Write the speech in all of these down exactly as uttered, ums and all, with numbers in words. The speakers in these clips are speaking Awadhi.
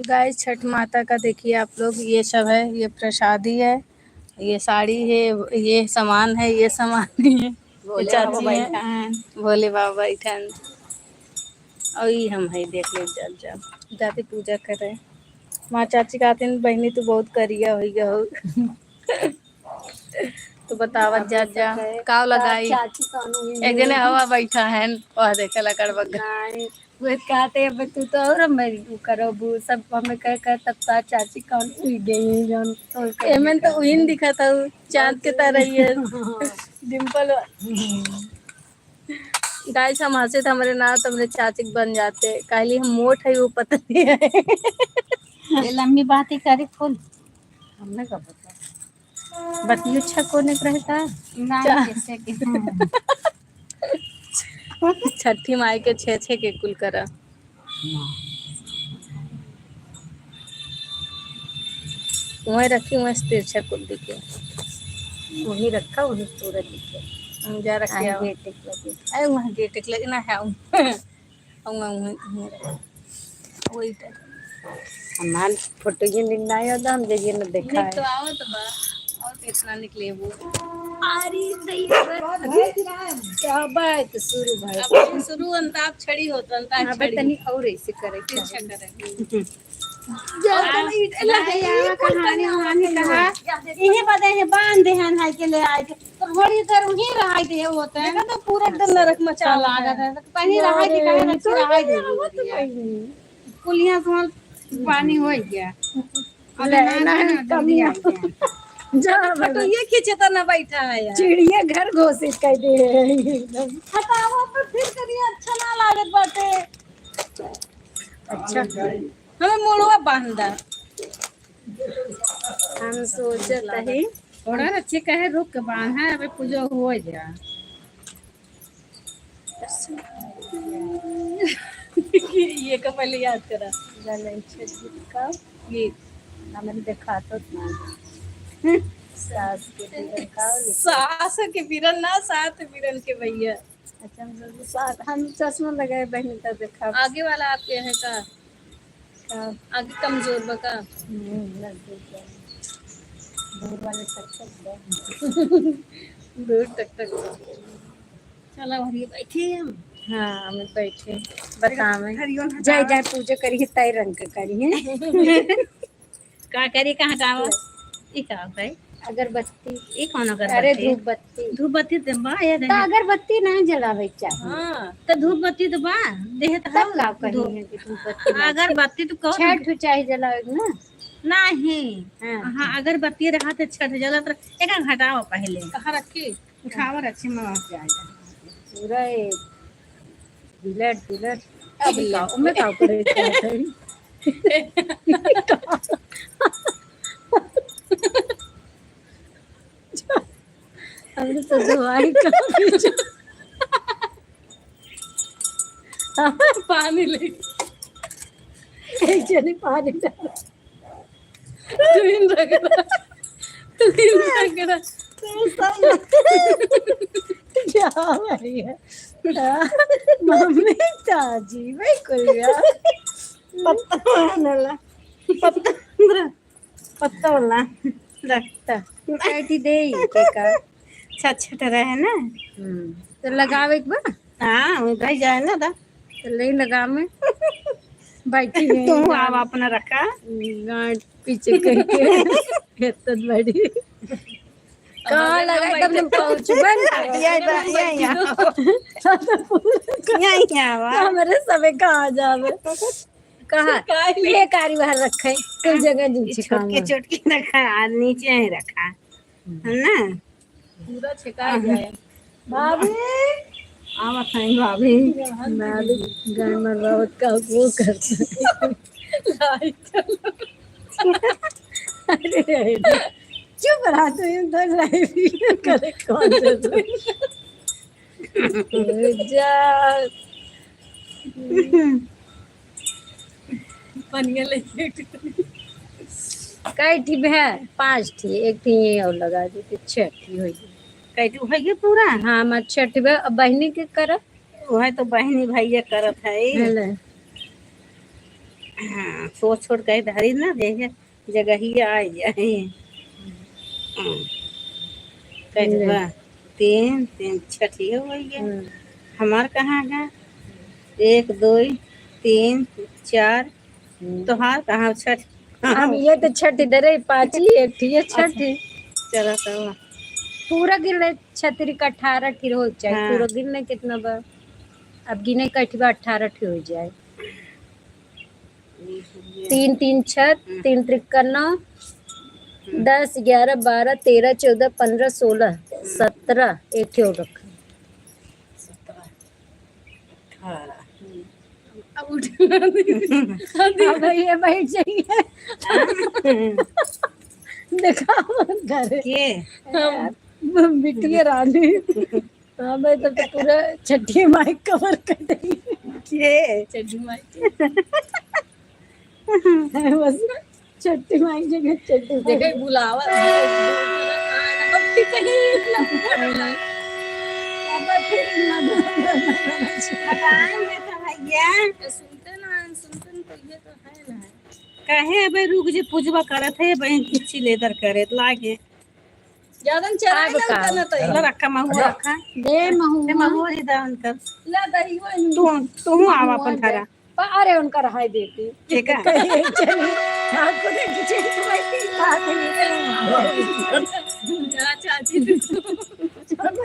गाइस, छठ माता का देखिए आप लोग, ये सब है, ये प्रसादी है, ये साड़ी है, ये सामान है, ये सामान है, ये भोले बाबा चाची है, बैठा है। भोले बाबा बैठा है। और ये हम है, देख ले, जब जब जाते पूजा करे। माँ चाची कहते हैं, "बहनी, तू बहुत करिया हो गया हो।" तो बतावत अब जा, तो जा, कहे, काव लगाई। चाची कानू ही एक जने नहीं। हवा बैठा है, वह देखे लकड़ बग्गा। नहीं, वो कहते, "अब तू तो और मैं करबू, सब हमें कह, कह, तब तो चाची कानू ही गई है, जान तो कर एमन तो उहिन दिखत हऊ, चाँद के तरह ही है, डिम्पल।" गाइस, हम हँसे तो हमरे ना, तो हमरे चाची के बन जाते, कहली हम मोट है, वो पतली है। ये लम्बी बात ही करे फुल, हमने का पता। बतियो अच्छा कोने के रहता? ना, चा- कैसे के? छठी माई के छे छे के कुल करा। वहीं रखी, वहीं से तिरछा कुल दिखे। वहीं रखा, वहीं पूरा दिखे। हम जा रखे आए आओ। गेट एक लगे। अरे, वहाँ गेट एक लगे ना है। हम, हम, हम, हम, वही पर। हमार फोटो ये निक ना आयो तो हम जइए न देखा निक तो है। आवत बा, और कितना निक लेबू। अरे, दैया। क्या बात, शुरू भाई। अब शुरू अंताक्षरी होत, अंताक्षरी। अबे तनी और ऐसे करे के तिरछा चाही। करे। जा, जा, जा, जा, जा, कहानी, कहानी कहा। इहे बदे है, बांध दे हन, हाय के ले आए के। तो थोड़ी देर वहीं रहाई दे होते हैं। देखा तो पूरा एकदम नरक मचा लागत है। तो कहीं रहाई दे, कहीं रखी रहाई दे। कुलिया से पानी हो गया। अब ले, ना, ना, ना, कम जल्दी नहीं। आ गया। जा, फोटो ये खींचे तो ना बैठा है यार। चिड़िया घर घोषित कर दे है एकदम। हटाओ, पर फिर करिए, अच्छा ना लागत बाटे। अच्छा। हमें मोड़वा बांधा। हम सोचत हई। थोड़ा अच्छे कहे रुक के बांधा, अबे पूजा हो जा। ये का पहले याद करा। गीत का गीत। हमन देखा तो ना। सास के पीरन का लिखा। सास के पीरन ना, सात पीरन के भैया। अच्छा, हम लोग साथ, हम चश्मा लगाए बहन का देखा। आगे वाला आपके है का? का? आगे कमजोर बा का? हम्म, नजदीक बा। दूर वाले टक टक बा। दूर टक टक बा। चला, वही बैठे हम। हाँ, हम बैठे। बतावे। हरिओम हटाओ। जाए, जाए पूजा करी है, तय रंग के करी है। का करी, कहाँ जाओ? ई का भाई? अगरबत्ती। ई कौन अगरबत्ती? अरे, धूप बत्ती। धूप बत्ती तो बा, ये तो देहे। अगरबत्ती ना जलावे के चाही। हाँ, तो धूप बत्ती तो बा, देहे तो तब हौ। का कही धूप। है कि धूप बत्ती ना? अगरबत्ती तो कौन? छठ चाही जलावे के ना? नहीं। हाँ। हाँ, अगरबत्ती रहा तो छठ जलत रह-, एक घटाओ पहले। कहाँ रखी? उठावा रखी, मैं वहाँ से आ जाए। पूरा ये बिलट, बिलट। अब ले। का, ओमे का करे के चाहत है? हमने तो दवाई का भी जो पानी ले। एक जनी पानी डाल। तू इन रगड़ा, तू इन रगड़ा। तू सब क्या भाई है? मम्मी ताजी, बिल्कुल यार। पत्ता वाला, पत्ता, पत्ता वाला, रखता। बैठी दे, के का? छट छट रहे ना। हम्म। तो लगावे के बा? हाँ, वो भाई जाए ना दा। तो ले लगा में। बैठी नहीं, तू गान-, आवा अपना रखा। गांड पीछे करके। इतना बड़ी। कहाँ लगा? एकदम हम पहुँचबे ना। ये, ये, ये, ये। ये, ये आवा। हमरे सबे कहाँ जावे? कहाँ? काहे? ये कारी बाहर रखे, कोई जगह नहीं ये छिपाना। छोटकी, छोटकी रखा, आ, नीचे ही रखा। हम्म। है ना? पूरा छिपा गया है। भाभी! आवत हैं भाभी। भाभी, गाय मरवावत का वो करते। अरे, अरे, चुप रहा तू, यूं तो live video करे कौन से तू? जा। पनिया लेके। कै ठी भे? पाँच ठी, एक ठी ये और लगा दी, तो छह ठी होई। कै ठी होई पूरा? हाँ, हमार छह ठी भे। अब बहिनी के करब। वह तो बहिनी भैया करत है। हेले। हाँ, छोड़ छोड़ के धरी ना, जैसे जगहिया आ जाए। हाँ। कैसे ले। बा? तीन, तीन, छठी हो गई है। हम्म। हमार कहाँ है? एक, दो, तीन, चार। हम्म। तोहार कहाँ छठ? हम ये तो छठी धरे, पाँच ही, एक थी, ये अच्छा, छठी। चला तब। पूरा गिन ले, छतरी का अठारह ठिर हो जाए। हाँ। पूरा गिन ले कितना बा? अब गिने का ठिबा अठारह ठिर हो जाए। ये तीन तीन छत, हम्म। तीन त्रिक का नौ, हम्म। दस, ग्यारह, बारह, तेरह, चौदह, पन्द्रह, सोलह, हम्म। सत्रह, एक ठे और रखा। सत्रह, अठारह। अब उठ। अब ये बैठ जाइए। दिखाओ घर। के? हम। बिटिया रानी। हाँ भाई, तब तो पूरा छठी माई cover कर देंगे। के? छठी माई के। बस छठी माई जगह छठी माई। देखे बुलावा। अब ठीक है। अब फिर ना बताएंगे तो भैया। सुनते ना, सुनते ना, तो ये तो है ना। काहे अबे रुक जे पूजवा करत है, बहन कुछ लेदर करे लागे। ज्यादा चढ़ाई अब का? लगता ना तो। ला रखा, महुआ रखा। दे महुआ। दे महुआ दे दा उनकर। ला दही वो तू, तू आवा अपन महुआ दे। थारा। पा-, अरे उनकर हाय देती। ठीक है। कहे चली, ठाकुर की चीज में की बात है। जा चाची। चलो, चलो,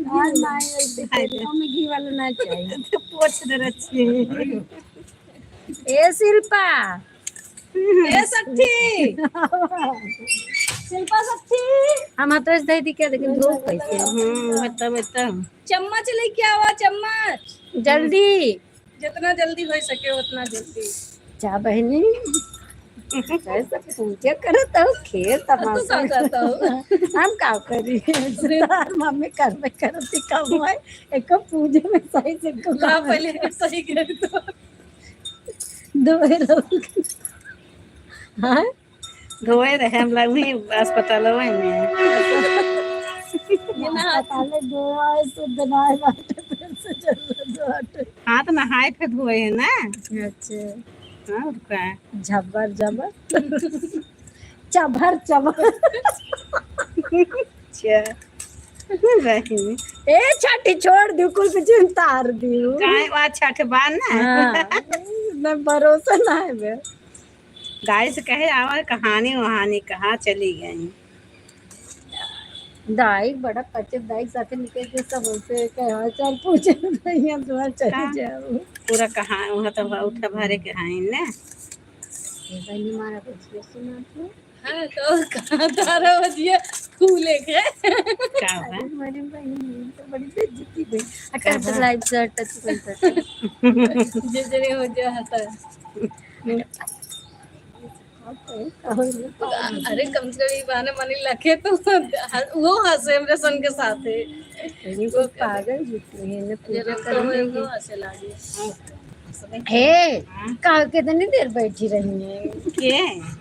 हाँ, ना, ऐसे हाय दे। करो, हमें घी वाला ना चाहिए। पोछ दे रखी। ए शिल्पा, ए सखी, शिल्पा सखी। हम हाथ से दे दी क्या, लेकिन धूप कैसे? हम्म, बता, बता। चम्मच लेके आवा, चम्मच। जल्दी। जितना जल्दी हो सके उतना जल्दी। जा बहनी, ऐसे पूजा करत हो, खेल तू तमाशा का करत हो? हम का करी? तार मम्मी करबे करत ही काम है, एक पूजे में सही से को ला, काम है। पहले सही कर दो। धोए रहो। हाँ? धोए रहे हम लोग वहीं अस्पताल में। ये ना अस्पताल में धोए, शुद्ध ना है, बाटे, फिर से जरूरत बाटे। हाथ नहाए फिर धोए है ना? अच्छा। हाँ, और का? झबर, झबर। चभर, चभर। अच्छा। बहिनी। ए, छठी छोड़ दू, कुल के चिंता तार दू। काहे, वा छठ बा ना? हाँ, मैं भरोसा ना है बे। गाय से कहे, आवा कहानी वहानी कहाँ चली गई? दाई बड़ा पचे दाई के साथे निकल के सब उनसे कहे, हाल चाल पूछे, भैया तुम्हारा चले का? जाओ। पूरा कहा, वहाँ तो उठा भरे के हाइन ना। ये बहनी मारा कुछ सुना तू। हाँ, तो कहाँ तारा बजिया फूले के? का बा? अरे, मेरी बहन, ये तो बड़ी बेइज्जती भई। हटा, का बा? Live से हटा, तू बंद कर। जे जरे हो जा, हटा। अरे, कम से कम ई बहाने मनी लखे तो वो हंसे हमरे सन के साथे। ये तो पागल जुटती है, ना पूजा करने की। हंसे लागे। हे, हाँ। का कितनी देर बैठी रही हैं? के?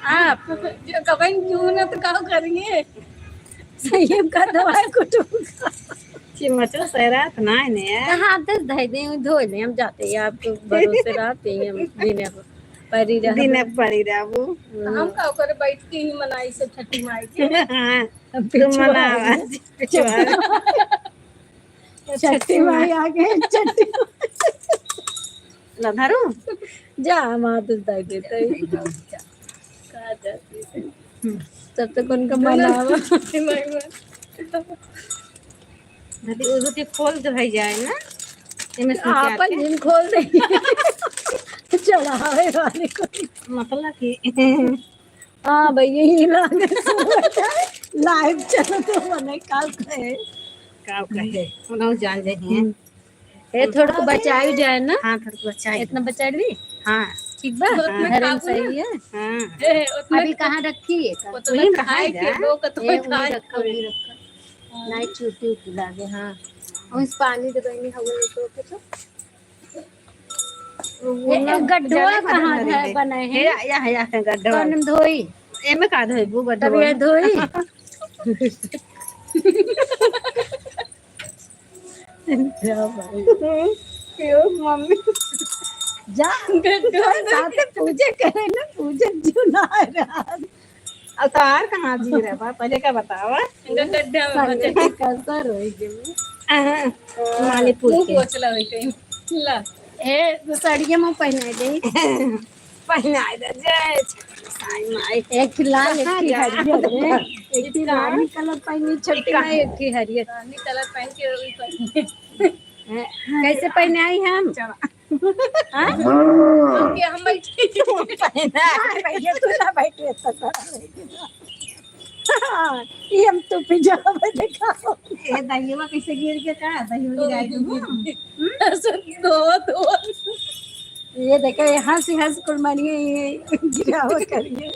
आप। जो कबई क्यों ना तो का करेंगे? संयम का दवाई कुटुम का। चिमचो सैरात ना है ने। तो हाथ से धई दे, धो ले, हम जाते हैं, आपके भरोसे रहते हैं, हम दिने परी रहबो। दिने परी रहबो। हम्म। हम का ओकरे बैठ के ही मनाई सब छठी माई के। हाँ, हम तू पिछुआ मनावा, हैं। पिछुआ। छठी माई आ गए, छठी माई। ना धरू? जा, हम हाथ उठाई देते हैं। का जाती है? तब तक उनका मनावा। छठी माई में। अभी वो तो खोल दे भाई जाए ना, एमे से आपन निकाल के। जिन खोल दे। चढ़ावे वाले को। मतलब कि हाँ भैया, ये लागे। Live चलो तो मने का कहे। का कहे? उन्हों जान जाए हैं। हम्म। ए, थोड़ा को बचाई जाए ना। हाँ, थोड़ा को बचाई। इतना बचाई भी? हाँ। ठीक बा? हाँ। घर में सही है? हाँ। ए, उतना अभी कहाँ रखी है? उतना वही खाए के, वो कतई ए, वही खाए रखा, के। वही रखा। हाँ। नहीं, चूटी उठी लागे, हाँ। और इस पानी के बहनी हवा में तो कुछ। वो ए, ना ए, गड्ढवा जले कहाँ खातिर है, भरे। बने हैं? हे, या, या, या, गड्ढवा। कौन धोई? एमे का धोई, वो गड्ढवा। तब ये धोई? क्या भाई? क्यों मम्मी? जा, गड्ढा तोहरे में। साथे पूजे करे ना, पूजे जो ना रहा। अब तोहार कहाँ जी रहा बा, पहले का बतावा? गड्ढा में संगे बचे। के कसर होई गई। हाँ, माली पूछ मुँह के। पोछ ला होई कहीं। ला। ए, साड़िया में पहनाई दे। पहनाई दे, जय छठी साईं माई। एक लाल, एक बाहर ही का। हरियर है। एक ही इतना। रानी कलर पहनी, छोटी इतना। माई, एक ही हरियर। रानी कलर पहन के वही पहनी। हैं, कैसे पहनाई हम? चला। हाँ? ओके, हम बैठे। पहना। हाँ, भैया, तू ना बैठे, तो बड़ा बैठे। हाँ, ये हम तो पिजामा देखा। ए, दहियवा कैसे गिर के का? दहियवा गिराई दूँ। दो, दो। ये देखो, ये हंस, हंस कुल मानिए, ये गिरावा करिए।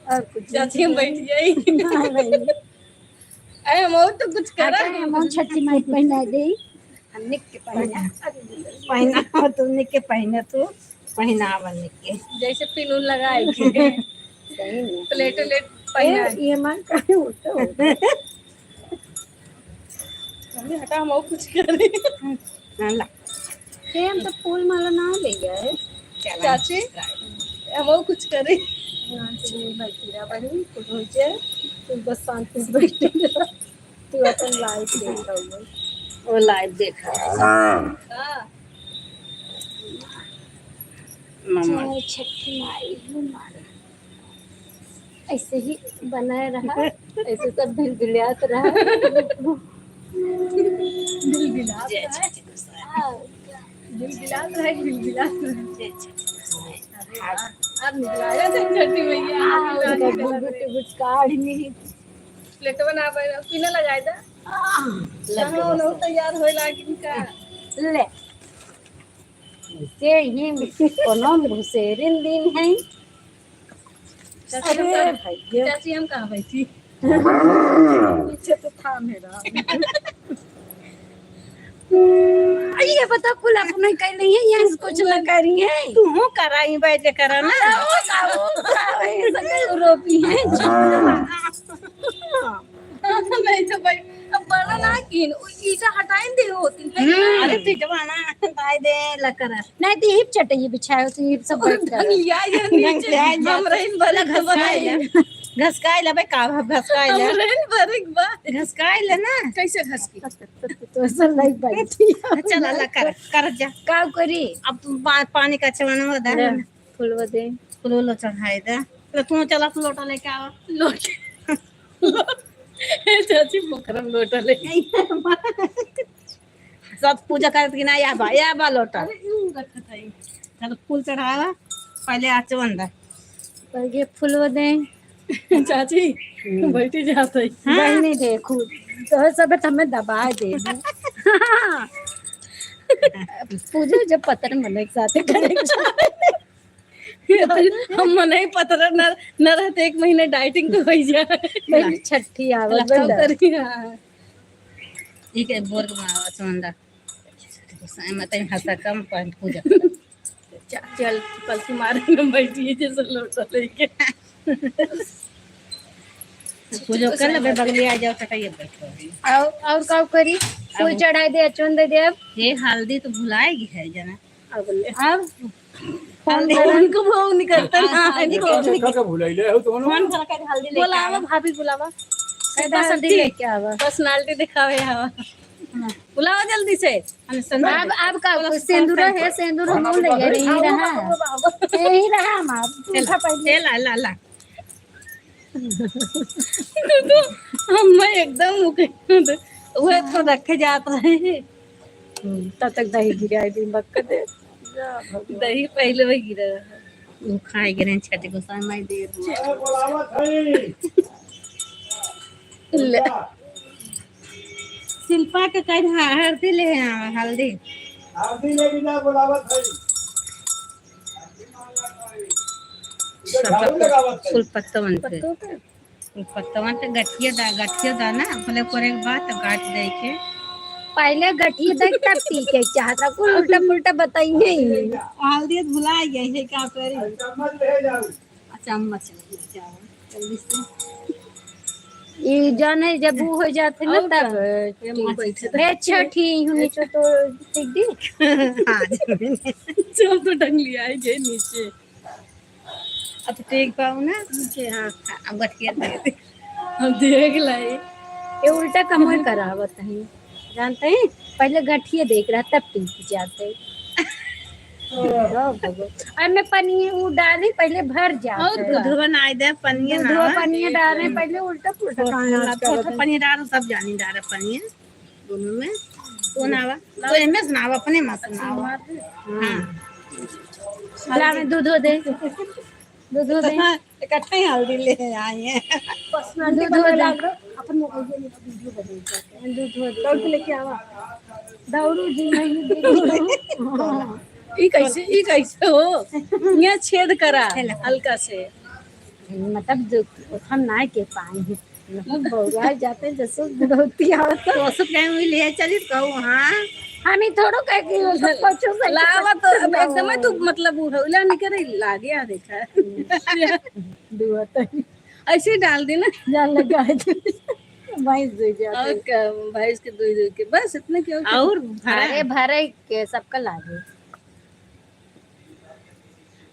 और कुछ चाची, हम बैठ जाई। हाँ, भाई। अरे, हम और तो कुछ करा अच्छा, नहीं। हम और छठी माई पहना दे। हम निक के पहना। पहना, तू निक के पहना, तू पहनावा निक के। जैसे पिन उन लगाए के। सही में। प्लेट उलेट पहना। ए, ये माँ काहे उल्टा हो गया? मम्मी, हटा, हम और कुछ करी। हाँ, ला। ए, हम तो फूल माला ना ले गए। चला। चाची, हम और कुछ करी। यहाँ से ये बैठी रहा बहन, कुछ हो जाए, तू बस शांति से बैठी रहा। तू अपन live देख रहा है। वो live देख रहा है। हाँ। मम्मा। जय छठी माई, हे माई। ऐसे ही बनाए रहा, ऐसे सब भिलभिलात रहा। भिलभिलात जय रहा। छठी गोसाई। हाँ। भिलभिलात रहा, भिलभिलात रहा। जय छठी गोसाई। अरे वाह, आप निकला रहे थे छठी मैया। हाँ, उनका घुघुट, घुघुट काढ़ ली। प्लेटवा ना बना, पीने लगाए दा। हाँ, लड्डू चलो, बस। लोग तैयार होए लागिन का। ले। से ही कोनो घुसेरिन दिन है। चाची, हम अरे कहाँ, भैया। चाची, हम कहाँ बैठी? पीछे तो था मेरा। ये बता, कुल अपने कह रही है, यहाँ से कुछ ना करी है। तू हूँ कराई, बैठ के करा ना। आओ, आओ, आओ, ये सब रोपी है। नहीं तो भाई, अब बड़ा ना किन, उ ईटा हटाइन दे होती है। हम्म। अरे, पिटवा ना, हटाई दे, लकड़ा। नहीं तो यही चटई बिछाए होती, यही सब बैठ कर। लिया ये नीचे, लिया, लिया। हम रहीन बरक घसकाई बनाई। ले। घसकाई ले बे, का भाव घसकाई ले। हम रहीन बरक बा। घसकाई ले ना। कैसे घसकी? तो ऐसा लाइक बैठी। चल, अल्लाह कर, कर जा। का करी? अब पा-, पानी का चवनवा दे। ले, फुलवा दे। फुलवा चढ़ाई दे। तो तू चला, तू लोटा लेके आवा। लोटा। ए चाची, पोखरा में लोटा लेके आई। सब पूजा करत कि ना, या बा, या बा लोटा। अरे, यूं रखत है। चल, फूल चढ़ावा, पहले आचमन दा। पहले फूलवा दे। चाची, हम्म। बैठी जात है। हाँ। बहनी देखू, तो सब हमें दबा दे। पूजा जब पत्थर मन एक साथ करे। हम मनई पतरा न, न रहते, एक महीने dieting तो होइ जाए। मेरी छठी आवत चला, बंदा। करी, हाँ। ई के बोर के बनावा, सुनंदा। साईं माता में हंसा कम पानी पूजा। चा-, चल, पलथी मारे में बैठी है जैसे लोटा लेके। पूजा कर ले, बगली आ जाओ, चटाइए बैठो। और, और का करी? फूल अब चढ़ाई दे, अचवन दे दे अब। ये हल्दी तो भुलाएगी है जना। अब ले। अब फोन हल्दी करा। उनको वो निकलता ना, हाँ, इनको निकलता। का भुलाइले हो तो फोन करा के हल्दी लेके बुलावा, आवा। भाभी बुलावा। सीधा बस हल्दी ठीक। लेके आवा। Personality दिखावे आवा। हाँ। बुलावा जल्दी से। हम संदूर अब, दे। अब का बोला कुछ सुपर सेंदूर है, फैन। सेंदूर हम ले गए, यही रहा। यही रहा हमार। चल, उठा पहले। चल, ला, ला, ला। तो हम एकदम उके-, वह तो रखे जात रहे। हम्म, तब तक दही गिराई दी, मक्का दे। दही पहले वही गिरा रहा। वो खाए गिरे छठी गोसाई माई दे दो। ले। शिल्पा के कह, हाँ, हल्दी ले आवा, हल्दी। हल्दी ले बिना बोलावत है। फूल पत्तवन पे। पत्तवन पे गठिया दा, गठिया दा ना, भले कोरे के बाद तो गांठ दे के। पहले गठिया दे, तब पी के चाहत रहा, कुल उल्टा पुल्टा बताइए ही। हल्दी भुला गई है, क्या करे? चम्मच ले जाओ। चम्मच लेके आओ, जल्दी से। ई जाने जब वो हो जाते ना, और तब का? ये ठीक। बैठे ए, छठी, यूं नीचे तो टिक दी। हाँ, जी। चल तो टंग लिया है, गए नीचे। अब टिक पाओ ना नीचे, हाँ। अब गठिया दे दे। हम देख लाई। ये उल्टा कमर करावत है, जानते हैं? पहले गठिया देख रहा, तब टिक जाते। ओ भगवान। और मैं पनिया वो डाली, पहले भर जाते। और दूधवा ना दे, पनिया ना दूधवा हो। पनिया डाले, पहले उल्टा पुल्टा। हाँ, थोड़ा, थोड़ा पनिया डाल, सब जानी डाल पनिया। दोनों में। तो नावा, तो एमे से नावा, अपने में से नावा। हाँ। ला, मैं दूध हो दे। दूध हो दे। इतना इकट्ठे ही हल्दी ले आए हैं। दूध हो दे। अपन मोबाइल में वीडियो बने जाते हैं। दूध हो दे। दौड़ के लेके आवा। दौड़ू जी, नहीं दे। ई कैसे, ई कैसे हो? यहाँ छेद करा हल्का से। मतलब जो हम ना के पाए हैं। मतलब बौरा जाते जैसे बुढ़ौती आवत है। तो सब कहीं हुई ले चली कहू, हाँ। हम ही थोड़ो कह के वो सब कुछ से लावा तो अब एकदम तू मतलब उड़ौला निकरे लागे आ देखा। दुआ तनी। ऐसे ही डाल देना। जान लगा है। भैंस दे जाते। और क्या, भैंस के दूध दे के बस इतने क्यों? और भरा? अरे भरे के सबका लागे।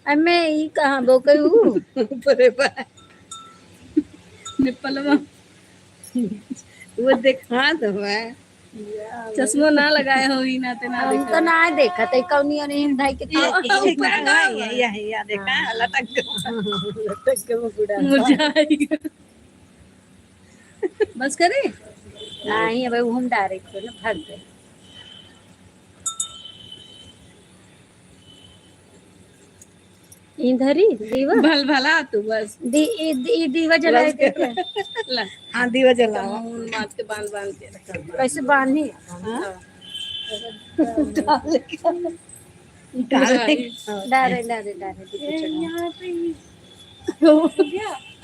अम्मे, ई कहाँ बोकई ऊ? ऊपरे बा। निपलवा। वो देखा तो बा। चश्मा ना लगाए हो, ई नाते ना हम देखा। तो ना देखा, तो कौनी ओने हिम धाई के ये, ये, ऊपर ये, का ये, बा? ये, ये देखा, हाँ। लटक गया। लटक के मुकुड़ा। मुरझाई। बस करे? नहीं, अब हम डायरेक्ट ना भर दे। इधर ही दीवा? भल भला तू बस। दी-, ई, ई दीवा जलाए बस दे कर। ला। हाँ, दीवा जलावा। मुंह माथ के बांध बांध के। कैसे बांधी? हाँ। डाल के। डाले, डाले, डाले, दीदी, ए, चलो। यहाँ पे ही।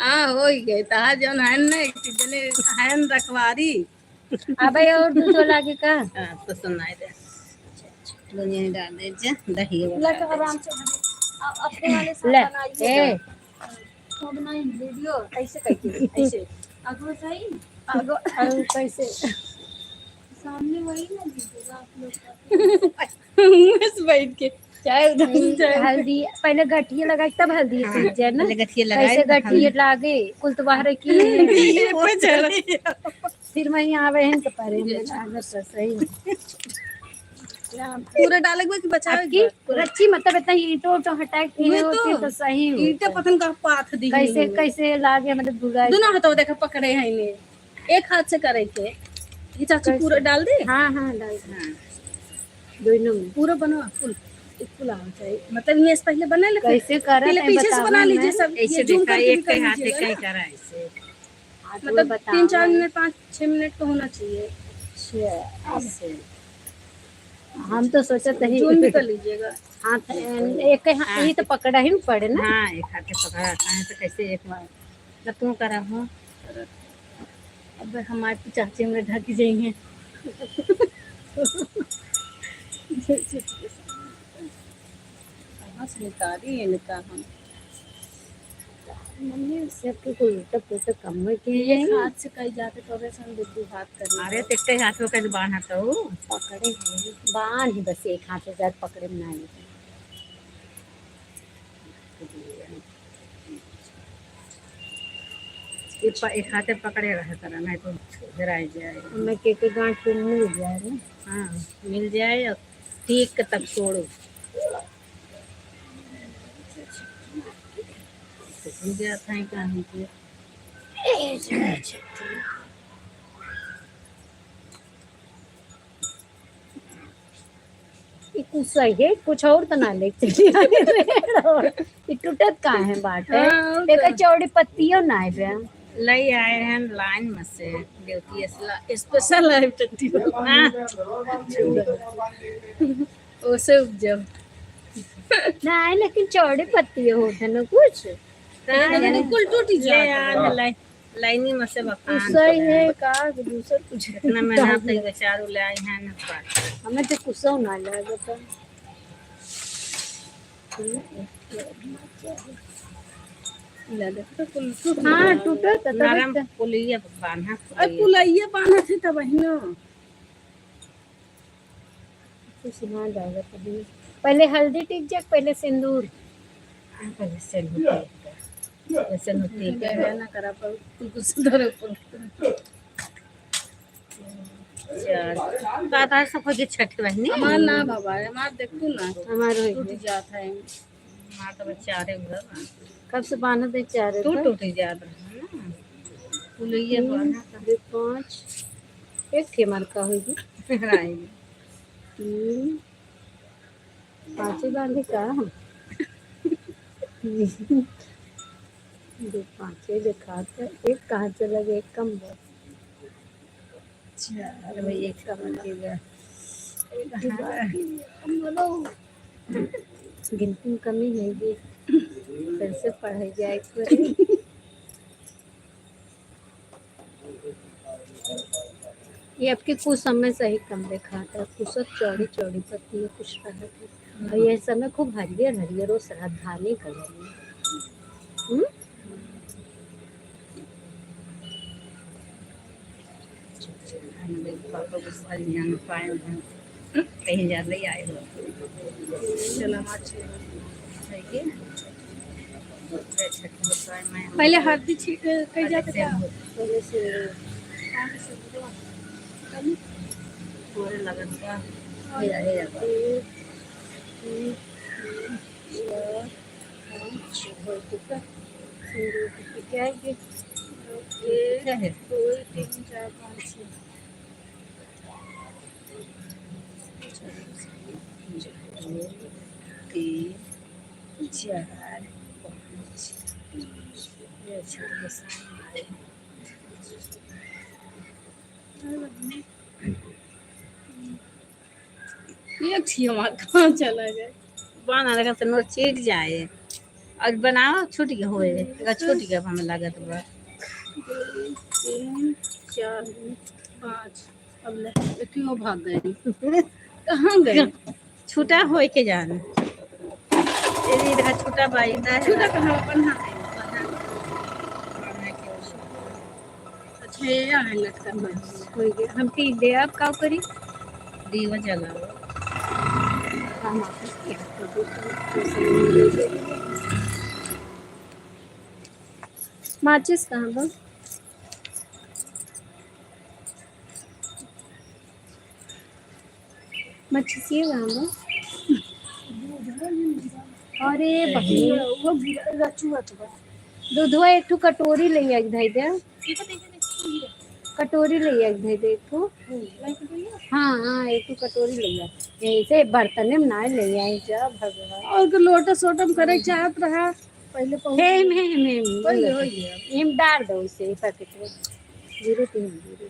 हाँ, हो ही गए। तहा जौन है ना, एक जने है न रखवारी। अबे और दूसरो लागे का? हाँ, तो सुनाई दे। लो, यहीं डाल दे, जा, दही वो लग डाल दे। आराम से बने। आ, अपने वाले साथ ले, बनाइए ए। तो। तो बनाई वीडियो, ऐसे करके, ऐसे। आगो सही? आगो। और कैसे? सामने वही ना दीजिएगा आप लोग का। मुंह से बैठ के, चाहे उधर से, चाहे हल्दी, पहले गठिया लगाई, तब हल्दी हाँ, सीख जाए ना। पहले गठिया लगाई, कैसे तब गठिया हल्दी। लागे, कुल तो बाहर की। ये पे चला। फिर मैं यहाँ बहन के परे में लागत तो सही। पूरा डाले के बा कि बचावे के बा? रच्ची मतलब इतना ईंटो उटो हटाए के वही होते तो। तो सही होता। ईंटे पतन का पाथ दी कैसे, है। कैसे लागे मतलब बुराई। दोनों हाथों देखा पकड़े हैं इन्हें। एक हाथ से करे के। ये चाची कैसे? पूरा डाल दे। हाँ, हाँ, डाल दे। हाँ। दोनों में। पूरा बनवा, कुल, कुल आना चाहिए। मतलब, ये से पहले बना ले, फिर कैसे करत पहले हैं, पीछे से बताओ बना ना। लीजिए सब। ऐसे ये zoom देखा, करके एक भी कर के हाथ से लीजिएगा कहीं ना। करा ऐसे। हाँ, तो मतलब, बताओ तीन चार ना। मिनट, पाँच छः मिनट का होना चाहिए। अच्छा, ऐसे। हम तो सोचत ही zoom भी कर लीजिएगा। हाथ, एक हाथ, हाँ। ये तो पकड़ा ही पड़े ना। हाँ, एक हाथ से पकड़ा, कहाँ से कैसे एक बार। तो तू करा हो। अब हमारे तो चाची हमरे ढक जाएंगे। कहाँ से निकाली इनका हम? मम्मी, सबके कोई उल्टा पुल्टा काम में किए एक हैं। हाथ से कहीं जाके तो वैसे हम दो हाथ कर अरे, लेंगे। तो एक हाथ में कहीं बांधा तो। पकड़े हैं, बांध बस एक हाथ से जाके पकड़े में ना आए। ये प-, एक हाथे पकड़े रहे करा, नहीं तो हेराई जाए। हमें के, के गांठ पे मिल जाए ना। हाँ, मिल जाए और ठीक के तब छोड़ो। तो भूल जाता है कहाँ के। ई कुछ सही है, कुछ और तो ना ले चली। ई टूटत काहे बाटे? हाँ, और एकर का। चौड़ी पत्तियों ना है बे। लई आए हैं लाइन में से, देवती असला, special है टट्टी वाला। हाँ। ओसे उपजब। नहीं, लेकिन चौड़ी पत्ती होत है ना कुछ। हाँ, लेकिन यानी कुल टूटी ले जात है। आ, ले। लाइनी में से बखान कुछ सही है का, कि दूसर कुछ? इतना मेहनत है, बेचारू ले आई हैं ना पास। हमें तो कुछ ना लागत है। ले देख तो कुल टूट हाँ, गया। टूटत है, तब नरम तो। पुलैया बान्हा, अरे पुलैया। पुलैया बान्हा थे तब ही ना। कुछ ना डालत है। पहले हल्दी टिक जाए, पहले सिंदूर। हाँ, पहले सिंदूर टिक जाए। पहले सिंदूर टिक जाए। गहना ना करा पर कुछ धरे पर। चार। तो आधार सब हो गए छठ बहिनी। हमार ना बाबा, हमार देखू ना। हमार हो टूट गए। जात है। हमार तो बस चारे हुआ बा। कब से बांधत है चारे तू पर? टूट जात रहा ना। पुलैया तीन, बांधा था। दो, पाँच। एक ठे हमार का होगी? राई। तीन। पाँचे बांधे का हम? दो पाँचे देखात है, एक कहाँ चला गया, एक कम बा। चार भाई, एक कम के बा। गिनती में कमी है ये, कैसे पढ़े जाए एक बार? ये आपके कुछ समय से ही कम देखाता है, कुछ चौड़ी चौड़ी पत्ती है, कुछ रहत है। और ये समय खूब हरियर हरियर और श्रद्धानी कलर में। हम्म? पापा को सारी जान पाए हैं। कहीं ज्यादा ही आए हो। चला मार छोड़। है कि? अच्छा, ठीक है, मैं पहले हल्दी छिड़क के जाते थे। पहले से। पूरे लगन का। हे, हे, हे। पाँच, छः, ठीक है। सिंदूर की क्या है? एक, क्या है? दो, तीन, चार, पाँच, छः। दो, तीन, चार, पाँच। ये अच्छा लगे सामने। ये अच्छी हमार कहाँ चला गया? बना लगा तो नोर चीट जाए। और बनाओ छूट गया होए, अगर छूट गया हमें लागत बा। दो, तीन, चार, पाँच। अब ले, एक ही वो भाग गए। कहाँ गए? छूटा होए के जान। ये इधर छूटा बा, इधर है। छूटा कहाँ? अपन हाथ है। अच्छा, ये यहाँ है लटकन में। हो गया। हम पी दे, अब का करी? दीवा जलाओ। हम आपको क्या कर दे? माचिस कहाँ बा? मछिसिए कहाँ बा? अरे बहिनी। वो गिरा, रचुआ तो बा। दूधवा एक ठो कटोरी ले आके धई दे। कटोरी ले आके धई दे एक ठो। हाँ, हाँ, एक ठो कटोरी ले आ। ऐसे बर्तन में ना ले आई जा भगवान। और के लोटा सोटा में करे चाहत रहा। पहले पहुँच हे, गए। हे, हे, हे, हे, होइए, होइए। एम डाल दो इसे, ई पैकेट में। जीरो तीन जीरो।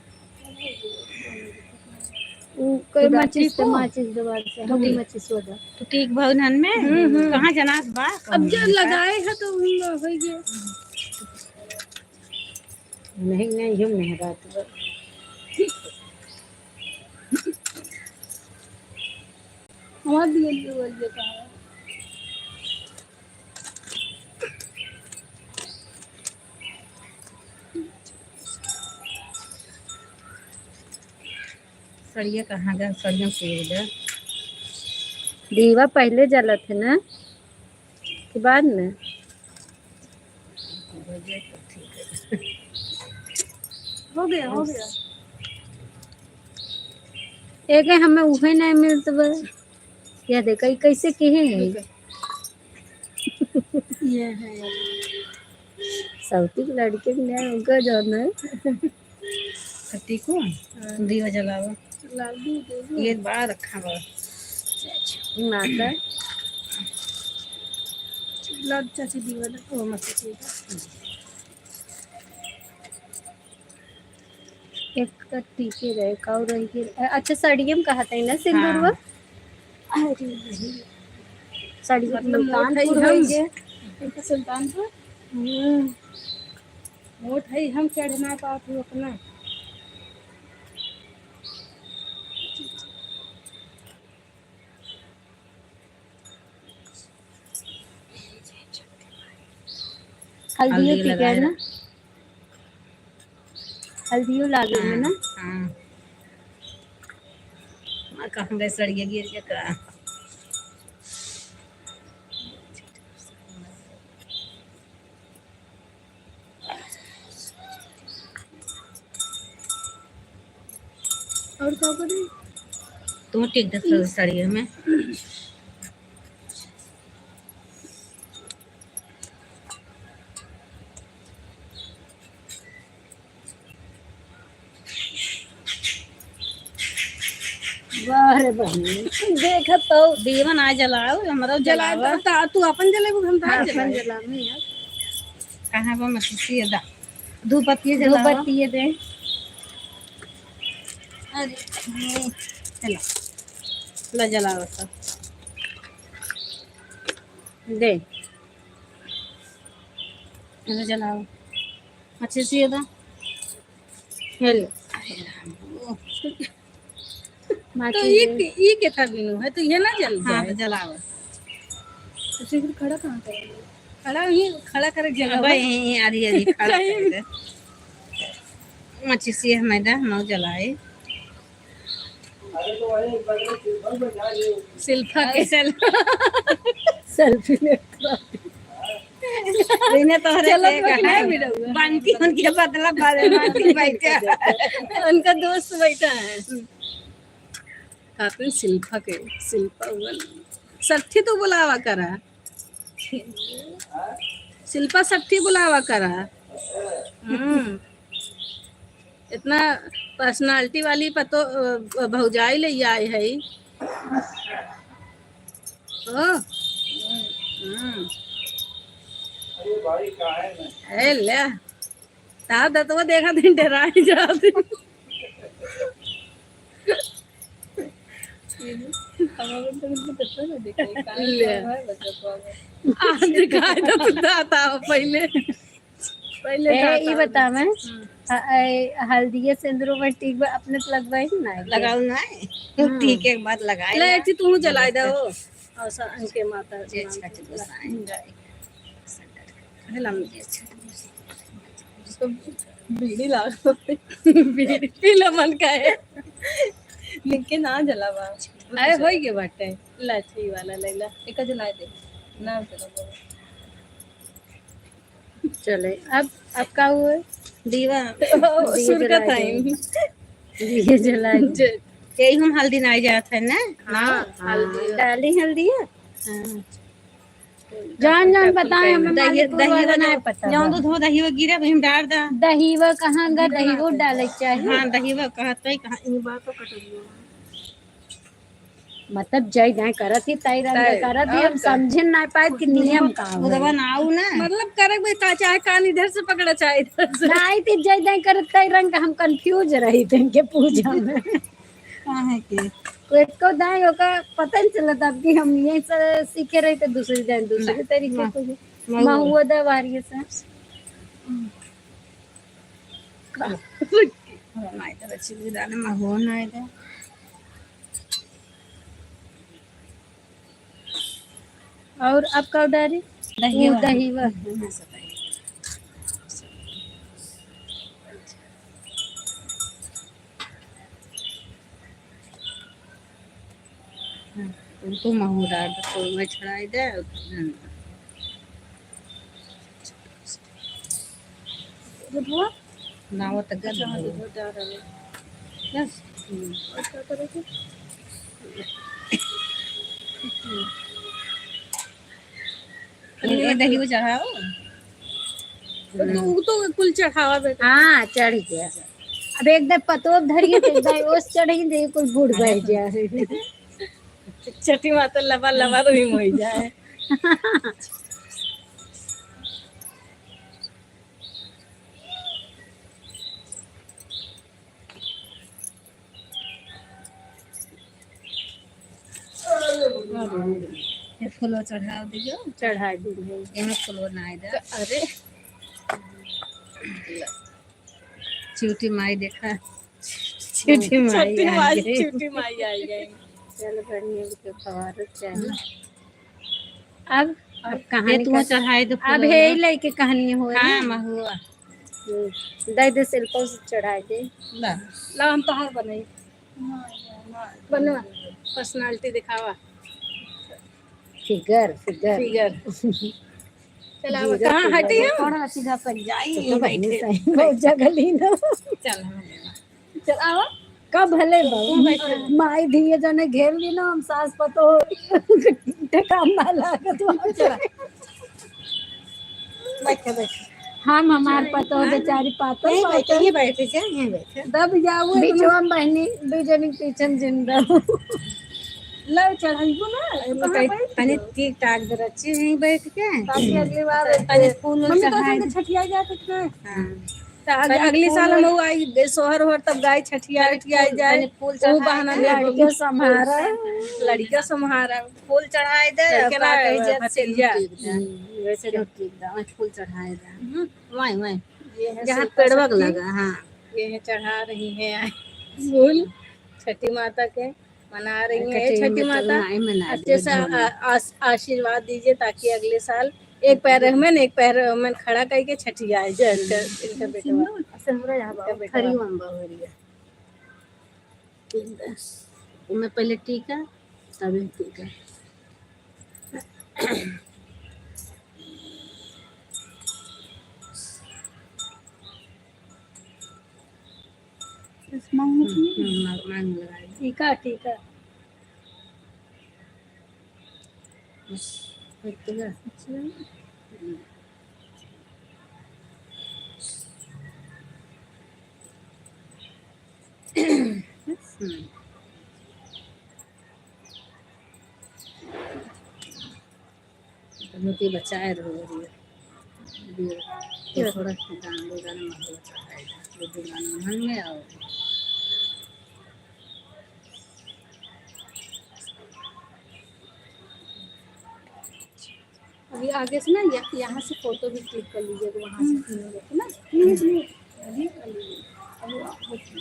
उ कोई खुदा माचिस ठीक तो हो? माचिस दोबारा से, तू हम ठीक? माचिस हो जा। तू ठीक भवन में? हम्म, हम्म। कहाँ जनास बा? अब जो लगाए है तो उन हो गया। नहीं, नहीं, हम नहीं रात भर। हमार दिए लिए वाली कहाँ है? सड़िया कहाँ गया? सड़िया के उधर। दीवा पहले जलत है ना कि बाद में? हो गया, हो गया। एक है, हमें उहे नहीं मिलत बा। या देखा, ई कैसे किहे हैं? ये है। सौती के लड़के के न्याय उनका जाना है। खट्टी को हाँ। दीवा जलावा। लाल भी दे दो। ये बाहर रखा बा। अच्छा, अच्छा। माता। लाल चाची दीवा ना। ओ, मत दीवा। एक तो टीके रहे, काऊ रही के, अच्छा, सड़ियम कहा था ना, सिंदूरवा? हाँ। अरे नहीं। सड़ियम मतलब, मोट है सुल्तानपुर हम। होइगे। इनका सुल्तानपुर? हम्म। मोट है, हम चढ़ ना पात हूँ अपना। हल्दियो हल्दी ठीक है लगाए ना? रख। हल्दियो लागे में ना? हाँ। माँ कहूँ गए सड़िया गिर के का। और का करी? तू ठीक दे सड़िया में। वाह रे बहिनी, देखत तो दीवन आ जलाओ, हमरा जला जलावा। ता, तू अपन जलेबू, हम तार हाँ, अपन जलावे। जलावे यार। कहाँ बा मछली? ये दा, धूपबत्ती धूप जलावा। बत्ती ये दे। अरे, चला, ला जलावा सब। दे। अरे जलाओ, अच्छे से ये दा। हेलो। तो ये, ये के था बिनु है, तो ये ना जल हाँ, जाए। तो जलाओ। तो फिर खड़ा कहाँ करेंगे? खड़ा ही, खड़ा करे जगह अब बा। यहीं, यहीं आधी, आधी खड़ा कहीं कर दे। माचिस ये हमें दा, मऊ जलाए। शिल्पा के सेल-, सेल्फी ले। इन्हें तोहरे चलो, से तो कहा नहीं है। मिलूंगा। बंटी उनके बदला बारे बंटी बैठा है। उनका दोस्त बैठा है। काफी शिल्पा के, शिल्पा बोल। सट्ठी तो बुलावा करा। शिल्पा सट्ठी बुलावा करा। हम्म। इतना personality वाली पतो, अ, भौजाई ले आए है। ओ। हम्म। ए ले। तार दतवा देखा दिन डराई जात। ले। आज दिखाई तो तू दाता हो पहिले। पहिले ए, दाता ई हो। बता मैं, हम्म। ह-, ए, हल्दिये सिंदूर में टीक बा, अपने तो लगवाई ना है। लगाओ ना है। हम्म। ठीक है, एक बात लगाए ले, ना। अच्छी तू जलाए दे हो। और सा-, इनके माता जे नाम छठ से गोसाई। है ना, मुझे छठ गोसाई। इसको बीड़ी लाओ। बीड़ी पी लो मन का है। निके ना जलावा। अरे, होई के बाटे। लाठी वाला लैला। एका जलाए दे। ना जलावा। चले, अब, अब का हुए? दीवा। ओ, दिए सुर का जलाए time। दे। दिए जलाए दे। जे यही हम हल्दी नाई जात है ना? हाँ, हाँ, हल्दी। डाली हल्दी है? हाँ। जान, जान बताए, हमें दही-, मालिक दही वाला वो नहीं पता जौन बा। दूध हो, दही वो गिरे, वही में डाल दा। दही वो कहाँ गा, दही वो डाले के चाही। हाँ, दही वो कहत है, कहाँ, ई बात तो कट गई। मतलब, जय दाएं करत ही, तय रंग तय, करत ही, और हम का? समझे ना पाए कि नियम का हुआ। उदवन आऊ ना। मतलब, करे कोई का चाहे कान इधर से पकड़ा, चाहे इधर से। नाई, ते जय दाएं करत तय रंग हम confuse रही थे इनके पूजा में। काहे के? कोई को दाएं ओका पता नहीं चलता, अब कि हम ये से सीखे रही तो दूसरी दाएं दूसरे ना, तरीके ना, से। ना। महुआ दा वारिये से। नाई तो बच्ची भी डाले, महुआ नाई दे। और अब का डारी? दही ऊ बा। दही बा। हाँ, उनको महू डाल दे, तो मैं छड़ाई दे। दूधवा? नावा तक अच्छा, हाँ, गंदा। दूधवा डाल रहे हैं। बस। हम्म। और क्या करेंगे? ये, ये दही को चढ़ाओ। तो, तो, वो तो कुल चढ़ावा बेटा। हाँ, चढ़ गया। अब एक दे पतोब धरिए, तो एक दे ओस चढ़ी, तो ये कुल बूढ़ बह जाए। छठी माता लबा लबा तो ही मोई जाए। ये फूलो चढ़ा दीजिए। चढ़ा दीजिए। एमे फूलो ना आए दे। अरे। चिउटी माई देखा। चिउटी माई छठी आ माई, गई। चिउटी माई आ गई। चल बढ़िया, तो खबर चाहिए। अब अब कहानी ये तू का चढ़ाई दे अब फूल हे ना। लइके कहानी हो हाँ, ना। महुआ। हम्म, दे दे, शिल्पा से चढ़ाई दे। ला। ला, हम तोहार बनाई। बनवा, personality दिखावा। Figure, figure। Figure। चला, figure, कहाँ figure। हटी हम? थोड़ा सीधा कर जाई, तो यहीं बहनी बैठे। सही, बहुत जगह ली ना। चल, हम चल, आवा। कब भले बाबू? तू बैठे। माई धिये जने घेर ली ना, हम सास पतोह ठेकान ना लागत बा। चला। बैठे, बैठे। हम हमार पतोह बेचारी पातल यहीं बैठे, पातल। यहीं बैठे, जा, यहीं बैठे। दब जाऊ, बिचवा में बहनी, दू जनी पीछे में जिंदा। लो, चढ़ाइबो ना, तू कहाँ बैठ तनी गयो? ठीक ठाक दे रची यहीं बैठ के। ताकि अगली बार तनी फूल उल मम्मी, तो चढ़ाई संगे दे। छठिया जाते थे। हाँ। तो अग-, तनी अगली साल फूल हम आई, सोहर ओहर तब गाय छठिया तनी उठिया फूल, जाए। तनी फूल वो चढ़ाई बहाना दे। लड़के संभारा। लड़का संभारा। फूल चढ़ाई दे, लड़के का ना, कही जाए, भतीजा। हम्म, वैसे ठीक दा, वहीं फूल चढ़ाए दा। हम्म, वहीं, वहीं। ये है जहाँ शिल्पा पेड़वा के शक्ति। लगा, हाँ। ये है, चढ़ा रही है फूल छठी माता के, मना रही है कटे छठी में तो माता। नहीं मना अच्छे से आ-, आस-, आशीर्वाद दीजिए ताकि अगले साल एक पैर हमें, एक पैर हमें खड़ा करके छठी आए जाए इनका, इनका बेटवा। सिंदूर, सिंदूर यहाँ इनका बाबू, बेटवा। खरी में बहुरिया। ठीक बा। ओमे पहले टीका, तब टीका। बस मांग हम्म, हम्म, मांग, मांग लगाई। टीका, टीका। बस, एक तो गया। अच्छा। हम्म। हम्म। तो मोती बचाए रहो, ये, ये, ये थोड़ा गाना, गाना मत बचाए, ये दो गाना मन में आओ। अभी आगे से ना, या-, यहाँ से फोटो भी क्लिक कर लीजिएगा, वहाँ से हम्म। तीनों लोग, है ना? हम्म, हम्म। अभी कर लीजिए। अभी आप, ओके।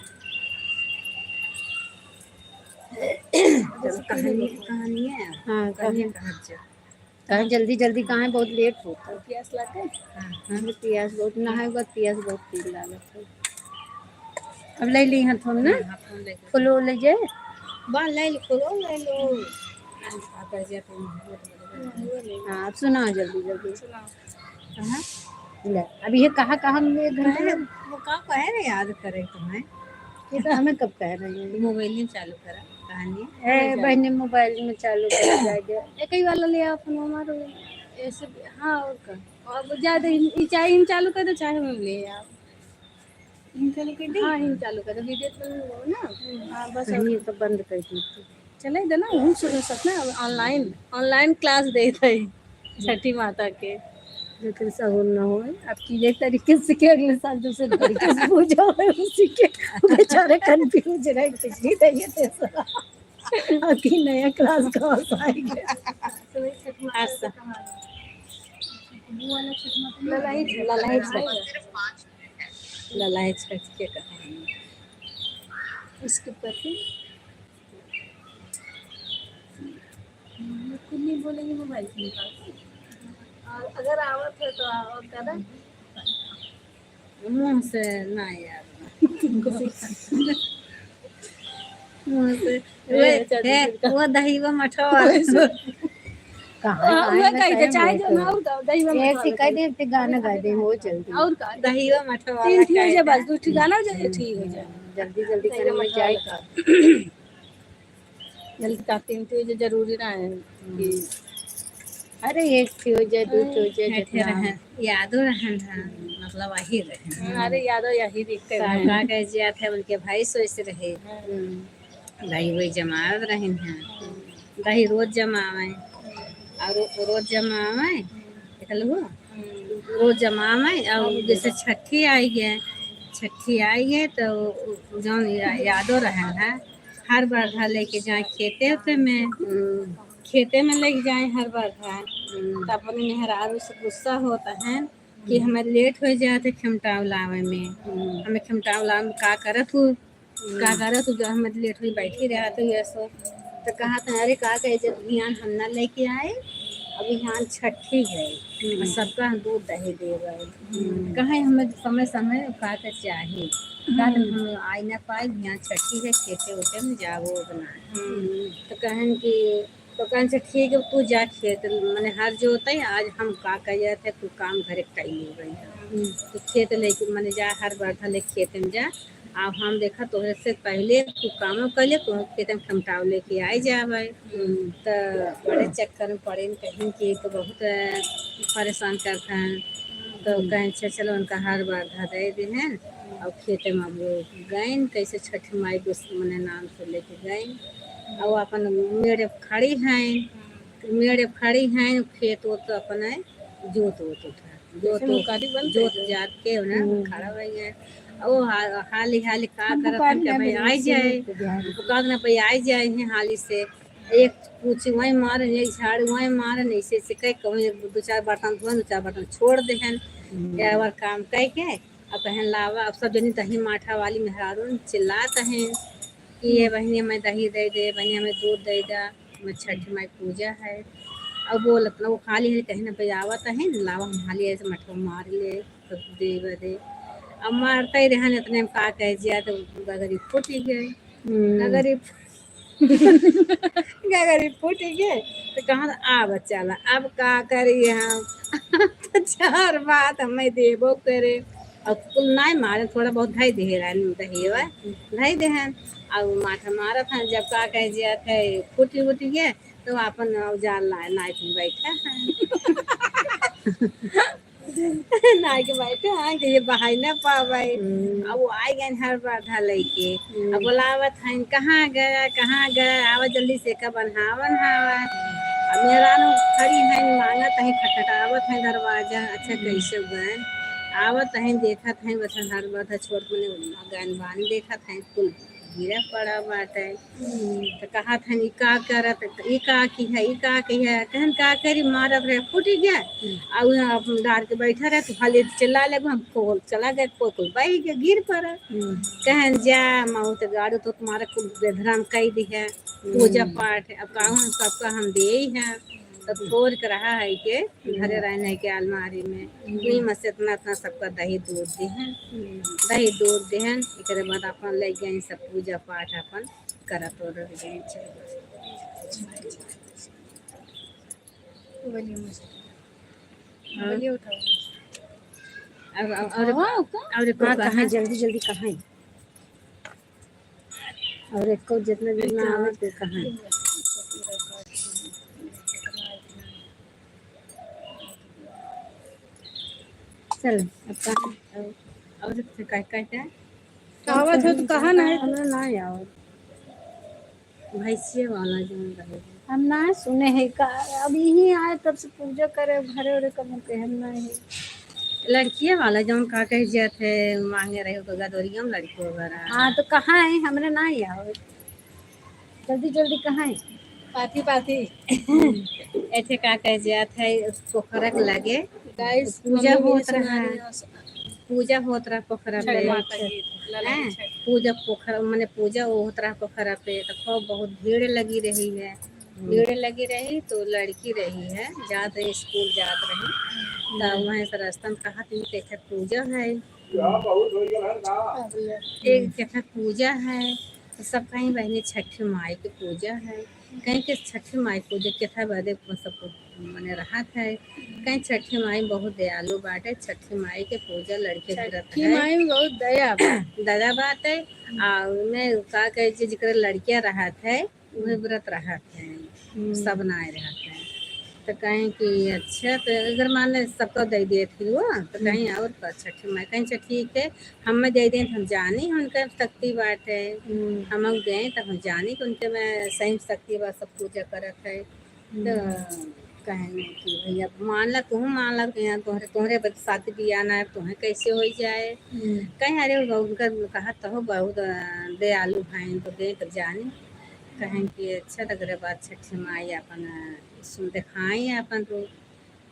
चलो, कहानी, कहानी है। हाँ, कहानी कहानी। कहाँ से? कहाँ जल्दी, जल्दी कहाँ है, बहुत लेट होता है। प्यास लगे? हाँ, हाँ। हमें प्यास बहुत, नहाए के बाद प्यास बहुत तेज लागत है। अब ले ली हाथ में ना? हाँ, हाथ में ले ली। फूलो ले जाए? बा, ले लो, फूलो ले लो। आ, कर दिया तुम। हाँ, अब सुनाओ जल्दी, जल्दी। सुनाओ। कहाँ? ले, अब ये कहाँ, कहाँ में घर कहे, में? वो का कहे रे, याद करे तुम्हें? ये तो हमें कब कह रही है? मोबाइल में चालू करा कहानी। ए, ले जा। बहने, मोबाइल में चालू कर जाए दे। एक ही वाला ले आओ, फोन हमारो। ऐसे भी, हाँ, और का? अब ज्यादा ही, ई चाहे हम चालू कर दे, चाहे हम ले आओ। हम चालू कर दे? हाँ, हम चालू कर दे। वीडियो तो हो ना? हम्म। हाँ, बस। नहीं, तो बंद कर दी थी। चले दे ना, हम सुन सकते ना, अब online, online class देत है छठी माता के। लेकिन सहूर ना होए, अब कीजिए तरीके से कि अगले साल दूसरे तरीके से पूजा होए, उसी के बेचारे confuse रहे, पिछली रही है तेसरा। अब की नया class का आएगा। तो वही छठी माता अच्छा। का कहानी। वो वाला छठी माता नहीं ललाई, ललाई छठ। ललाई छठ के कहानी। उसके पति कुछ नहीं बोलेंगे, मोबाइल से निकाल। और अगर आवत है तो और करा। मुँह से ना यार। मुँह से, ए, वो, चाचा ए, जी का। वो दही वो मठवा। कहाँ, हाँ, कहाँ उहे ना कही दे, कहे चाहे बोलते जो ना हो। और का, दही वो एक मठवा ठे कह दे। दे, एक ठे गाना गा दे, हो जल्दी। और का? दही वो मठवा तीन ठे हो जाए, बस दू ठे गाना हो जाए, ठीक हो जाए। जल्दी, जल्दी दही वो करे में मठवा जाए। का। जल्दी का तीन ठे हो जाए, जरूरी ना है कि हम्म। अरे, एक ठे हो जाए, दू ठे हो जाए, एक ठे जितना रहे, यादो रहे, हाँ, मतलब, वही रहे। हम्म, अरे, यादो यही दिखते का, रहे। का कहे जात है, उनके भाई सोच रहे। हम्म। दही वही जमावत रहिन हैं। दही रोज जमावे। और रो-, रोज जमावे। देखलहु? रोज जमावे। और जैसे छठी आई है, छठी आई है तो जौन या-, यादो रहे हैं। हर बरधा लेके जाए खेते उते में। खेते में लेके जाए हर बरधा। तो अपने मेहरारू से गुस्सा होता है कि हमें लेट हो जात है खेमटाव लावे में। हमें खेमटाव लावे में का करत हूँ? का करत हूँ, जो हम लेट हुई बैठी रहा तो ये सो, तो कहा था, "अरे का कहे, जब ध्यान हम ना लेके आए, अब यहाँ छठी है, हम्म। और सबका हम दूध दही देबै। हम्म। कहे हमें समय समय का के चाही, का के हम्म। हम आइ ना पाए, यहाँ छठी है, खेते उते में जाबो बना। हम्म। तो कहन कि, तो कहन से ठीक है, तू जा खेत, मने हर जोते, आज हम का कह जाते, तू काम घरे कइ लेबै। हम्म। तो खेत लेके, मने जा हर बरधा ले खेत में जा, अब हम देखा तोहरे से पहिले तू कामो कइले, तोहरे खेत में खमटाव लेके आइ जाबै। हम्म। त बड़े चक्कर में पड़े न, कहीं कि तो बहुत, अ, परेशान करत हैं। तो हम्म। कहें, "अच्छा, चलो, उनका हर बरधा दे देहेन।" और खेते में अब गइन, कैसे छठी माई को मने नाम से लेके गइन। और अपन मेड़े खड़ी हैं, मेड़े खड़ी हैं, खेत वो तो अपने जोत वोत उठा, जोत कैसे वोत, मुकारी बनते जोत हैं? जात के ना हम्म। खड़ा होइ गए। ओ हा-, हाली हाली का हम करत पुकार हैं कि ना भाई मिले, आई सुने जाए, के बिहारी। पुकार ना भाई आई जाए हैं हाली से। एक पूछी वहीं मारन, एक झाड़ू वहीं मारन, ऐसे ऐसे कह के वहीं एक दो चार बर्तन धोएन, दो चार बर्तन छोड़ देहन। हम्म। या बार काम कह के, अब कहन लावा, अब सब जनी दही माठा वाली मेहरारून चिल्लात हैं कि "ये हम्म। बहिनी हमें दही दे दे, बहिनी हमें दूध दे दा।" में छठ माई पूजा है। अब बोलत ना, वो खाली है, कहीं ना पे आवत है, लावा हम हाली ऐसे मठवा मार ले, तो देवे दे। अब मारते रहन, इतने में का कह जिया, तो गगरी फूटी गए। हम्म। गगरी, गगरी फूटी गए, तो कहा, "आव चला, अब का करी हम?" तो चार बात हमें देबो करे। और कुल नाय मारे, थोड़ा बहुत धई देहे रहन, दहिवा, धई देहन। और माठा मारत हैं, जब का कह जिया थे, फूटी उठी गए, तो आपन औजार लाए, नाई के बैठा है। नाई के बैठा है कि ये बहाई ना पावे। हम्म। अब वो आइ गए हर बरधा लेके। हम्म। अब बोलावत हैं, "कहाँ गया, कहाँ गया? आवा जल्दी से, का बन्हावन हवा।" अब मेहरानू खड़ी हैं, मांगत हैं, खटखटावत हैं दरवाजा। अच्छा, हम्म। कैसे गए? आवत हैं, देखत हैं, बस हर बरधा छोड़ के गए बानी, देखत हैं, कुल गिरा पड़ा बाटे। हम्म। तो कहत हन, "ई का करत, ई का की है, ई का की है?" कहन, "का करी, मारत रहे, फूट गया।" हम्म। आ उ अपन डार के बैठा रहे, तो खाली चिल्लाए लगे, हम खोल, चला गए, कोई, कोई बही के गिर पड़ा। हम्म। कहन, "जा, माऊ तो गाड़ू तो तुम्हारा कुल बेधराम कई दी है, हम्म। पूजा पाठ है, अब का हम सबका हम देई है।" तब फोर के रहा है के, हम्म। घरे रहने के अलमारी में। हम्म। वही में से इतना, इतना सबका दही दूध देहन। हम्म। दही दूध देहन, एकरे बाद अपन ले गए सब पूजा पाठ अपन करत और रह गए। बोलिए, मास्टर। हाँ। बोलिए, उठाओ। अब, अब, और, हाँ, का? और एक हाँ, कहाँ? कहाँ? जल्दी, जल्दी कहाँ है? और एक को जितना, जितना आवे, तो कहाँ? चल, अब कहाँ? और, और एक का, का, का? आवत हो तो कहा ना है। हमरा ना आवत। भैंसिया वाला जौन रहे। हम ना सुने हैं का, अब यहीं आए तब से पूजा करे, घरे उरे कबहूँ के हम ना है। लड़किया वाला जौन का कहे जात है, मांगे रहे तो गदोरिया में लड़कियों वाला। हाँ, तो कहाँ है? हमरे ना ही आओ। जल्दी, जल्दी कहाँ है? पाथी, पाथी। ऐसे का कहे जात है, पोखरा के लगे। Guys, पूजा मम्मी होत मेरे से रहा। नानी और पूजा होत रहा पोखरा छठ पे। माता की, लला की हैं? छठ। पूजा पोखरा, मने पूजा होत रहा पोखरा पे, तो खूब बहुत भीड़ लगी रही है। हम्म। भीड़ लगी रही, तो लड़की रही है, जात रही, स्कूल जात रही, तो हम्म। वहीं से रास्ता में कहा थी, "कैसे पूजा है?" हम्म। एक कैसे पूजा है, तो सब कहीं बहिनी छठी माई के पूजा है। कहीं के छठी माई पूजा केथा बदे सब मने रहत है। कहीं छठी माई बहुत दयालु बाटे, छठी माई के पूजा लड़के करत छठी है। माई में बहुत दया बा। दया बाटे, आ ओमे का कहे जे जेकरे लड़किया रहत है, उहे हम्म। व्रत रहत है, हम्म। सब नाय रहत है। तो कहीं कि अच्छा, तो अगर मान ले सबका दे देत ही वो, तो हम्म। कहीं और का छठी माई, कहीं से ठीक है, हमें दे दें, हम जानी उनका शक्ति बाटे, हम्म। हम गए तो हम जानी कि उनके में सही शक्ति बा, सब पूजा करत है। तो हम्म। कहें कि भैया मान ला, तू मान ला कि यहाँ तोहरे, तोहरे बद-, साथ बिया ना है, तोहे कैसे हो जाए? हम्म। कहें, "अरे, वो उनका कहा तो हो, बहुत, अ, दयालु हैं, तो दे तो जानी।" कहें कि अच्छा, तो अगले बार छठी माई अपन, अ, सुन दिखाई अपन रूप।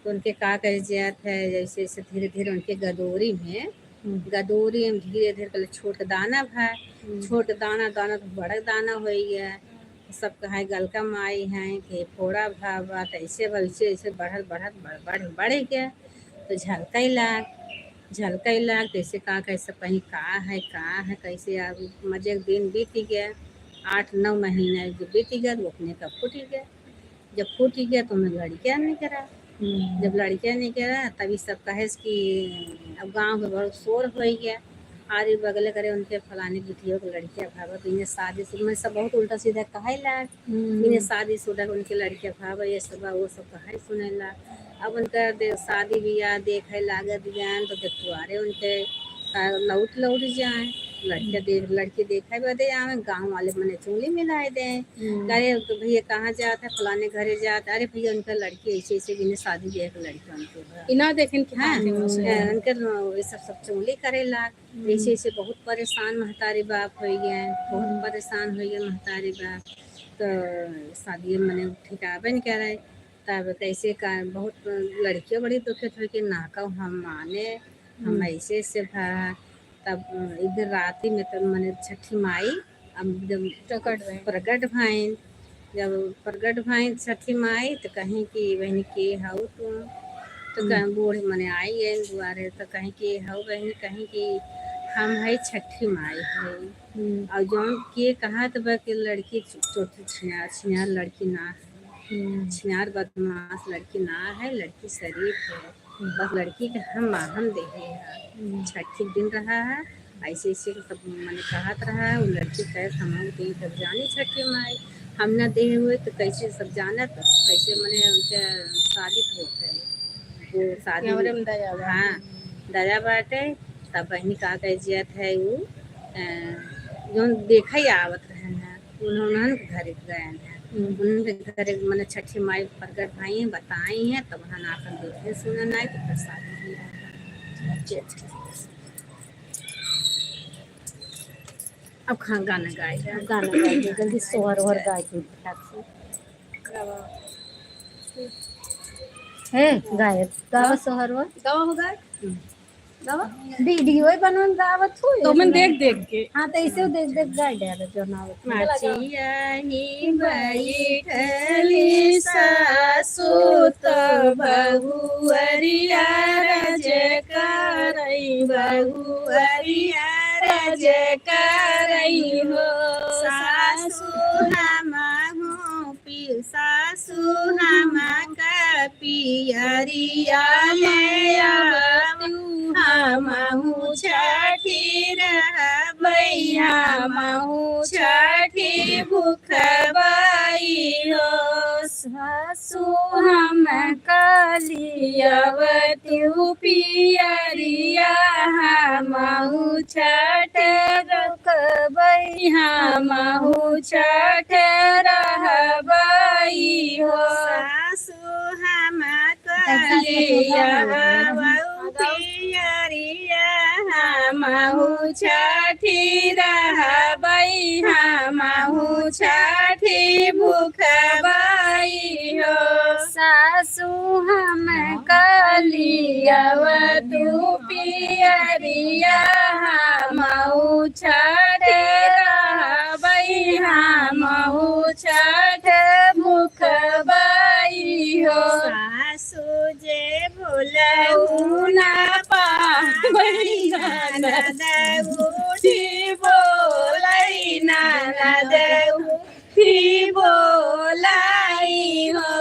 तो उनके का कहे जात है, जैसे, जैसे धीरे धीरे उनके गदोरी में, हम्म। गदोरी में धीरे धीरे पहले छोट दाना भा, हम्म। छोट दाना, दाना तो बड़ा दाना होई है। सब कहे गलका माई है कि फोड़ा भावा, त ऐसे वैसे ऐसे बढ़त बढ़त बढ़, बढ़, बढ़ गया। तो झलकई लाग, झलकई लाग, कैसे का, कैसे कहीं का है, का है, कैसे अब मजे दिन बीत गया, आठ नौ महीना जो बीत गया, तो अपने का फूट गया। जब फूट गया तो मैं लड़कियाँ नहीं करा। हम्म। जब लड़कियाँ नहीं करा, तभी सब कहे कि अब गाँव के बहुत शोर हो गया, आरे बगले करे उनके फलाने बिटियों के लड़कियाँ भावा, तो इन्हें शादी शुरू में सब बहुत उल्टा सीधा कहे लाग। हम्म। इन्हें शादी शुदा उनके लड़कियाँ भावा, ये सब वो सब कहे सुने ला। अब उनका दे-, शादी ब्याह देखे लागत ज्ञान तो देखुआरे उनके, आ, लौट लौट जाए। लड़कियाँ हम्म। देख, लड़की देखे बदे आवे, गाँव वाले मने चुंगली मिलाए दे। हम्म। अरे तो भैया कहाँ जात है, फलाने घरे जात है, अरे भैया उनका लड़की ऐसे ऐसे बिना शादी ब्याह के लड़की उनके घर। इना देखेन कि हाँ, हाँ, उनके ये सब, सब चुंगली करे लाग। हम्म। ऐसे ऐसे बहुत परेशान महतारी बाप हो गए, बहुत हम्म। परेशान हो गए महतारी बाप। तो शादी मने ठिकाबे नहीं करे। तब कैसे का बहुत लड़कियों बड़ी दुखित हो कि ना कहू हम माने, हम हम्म। ऐसे ऐसे भा। तब एक दिन राती में तब मने छठी माई अब जब प्रकट भइन। प्रकट भइन, जब प्रकट भइन छठी माई तो कहीं कि बहनी के हऊ तू, तो हम्म। कहीं बूढ़ मने आई गए दुआरे तो कहीं कि हऊ बहनी, कहीं कि हम है छठी माई है। हम्म। और जौन के कहत बा कि लड़की चो-, चोटी छिनार, छिनार लड़की ना है। हम्म। छिनार बदमाश लड़की ना है, लड़की शरीफ है। हम्म। बस लड़की के हम माहम देहे है। हम्म। छठी दिन रहा है, ऐसे ऐसे सब मने कहत रहा है, वो लड़की कहे हम दे तब जानी छठी माई, हम ना देहे हुए तो कैसे सब जानत, कैसे मने उनके साबित होत है। वो शादी कैमरे में दया बा। हाँ, दया बाटे। तब बहनी का कह जियत है वो, अ, जौन देखा ही आवत रहे हैं। उन्हन घरे गए हैं। हम्म। उन्हन घरे मने छठी माई प्रकट भई हैं, बताई हैं, तब उन्हन आपन देखे सुने नाई तो प्रसाद भी रहा। अच्छा, अच्छा। अब खान गाना गाए। अब गाना गाए, जल्दी सोहर ओहर गाए के ध्यान से। हे, गाए, गावा सोहर ओहर। गावा हो गाए। हम्म। वीडियो बनन गावत हो तो मन देख देख के। हाँ, तो ऐसे देख देख गाय डाल जो ना आवत। माचिया ही बैठली सासु तो बहुअरिया रज करई, बहुअरिया रज करई हो। सासु हमहू पि-, सासु हमका पियरिया ले आवतू, हमहू छठी रहबै, हमहू छठी भूखबै हो। सासु हमका लियावतू पियरिया, हमहू छठ रखबै, हमहू छठ रहबै हो। सासु हमका लियावतू पियरिया, हमहू छठी रहबै, हमहू छठी भूखबै हो। सासु हमका लियावतू पियरिया, हमहू छठ रहबै, हमहू छठ भूखबै हो। सासु जे भुलहु ना पावै, ननद उठी बोलै, ननद उठी बोलै हो।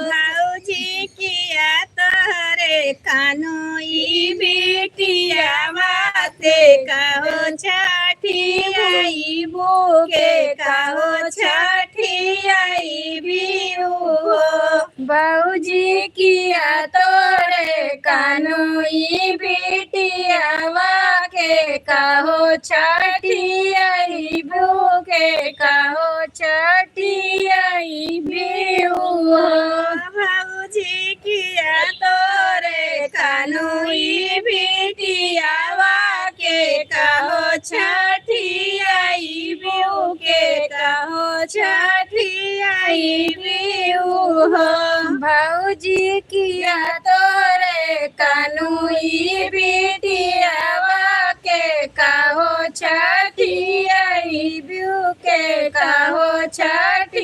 भौजी किया तोहरे कानोई बिटिया बाते कहो छठी अइबू के कहो छठी अइबू हो। भौजी किया तोरे कानोई बिटियावा के कहो छठी अइबू के कहो छठी अइबू हो। भौजी किया तोरे कानोई बिटियावा के कहो छठी अइबू के कहो छठी अइबू हो। भौजी किया तोरे कानोई बिटियावा के कहो छठी अइबू के कहो छठी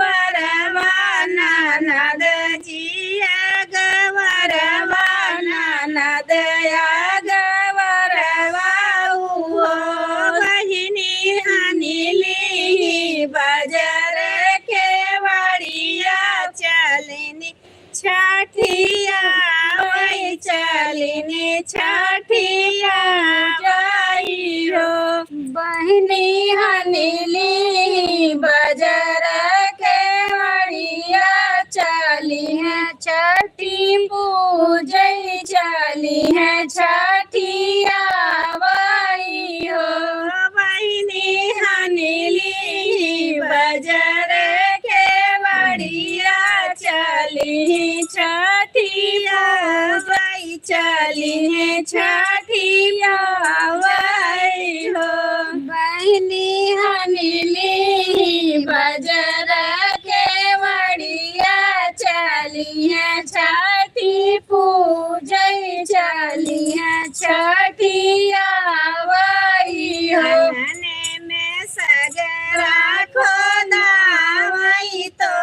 वरवा ननद जिया गवरवा ननद या गवरवा उहो बहिनी हनिली बजर के वड़िया चलिनी छठिया वही चलिनी छठिया जाई हो। बहिनी हनिली बजर के वड़िया चली है छठी पूजई चली है छठिया वही हो। बहिनी हनिली बजर के वड़िया चली छठिया वही चली है छठिया वही हो। बहिनी हनिली बजर के वड़िया चली है छठी पूजई चली है छठिया वही हो। आंगने में सगरा खोदा वही तो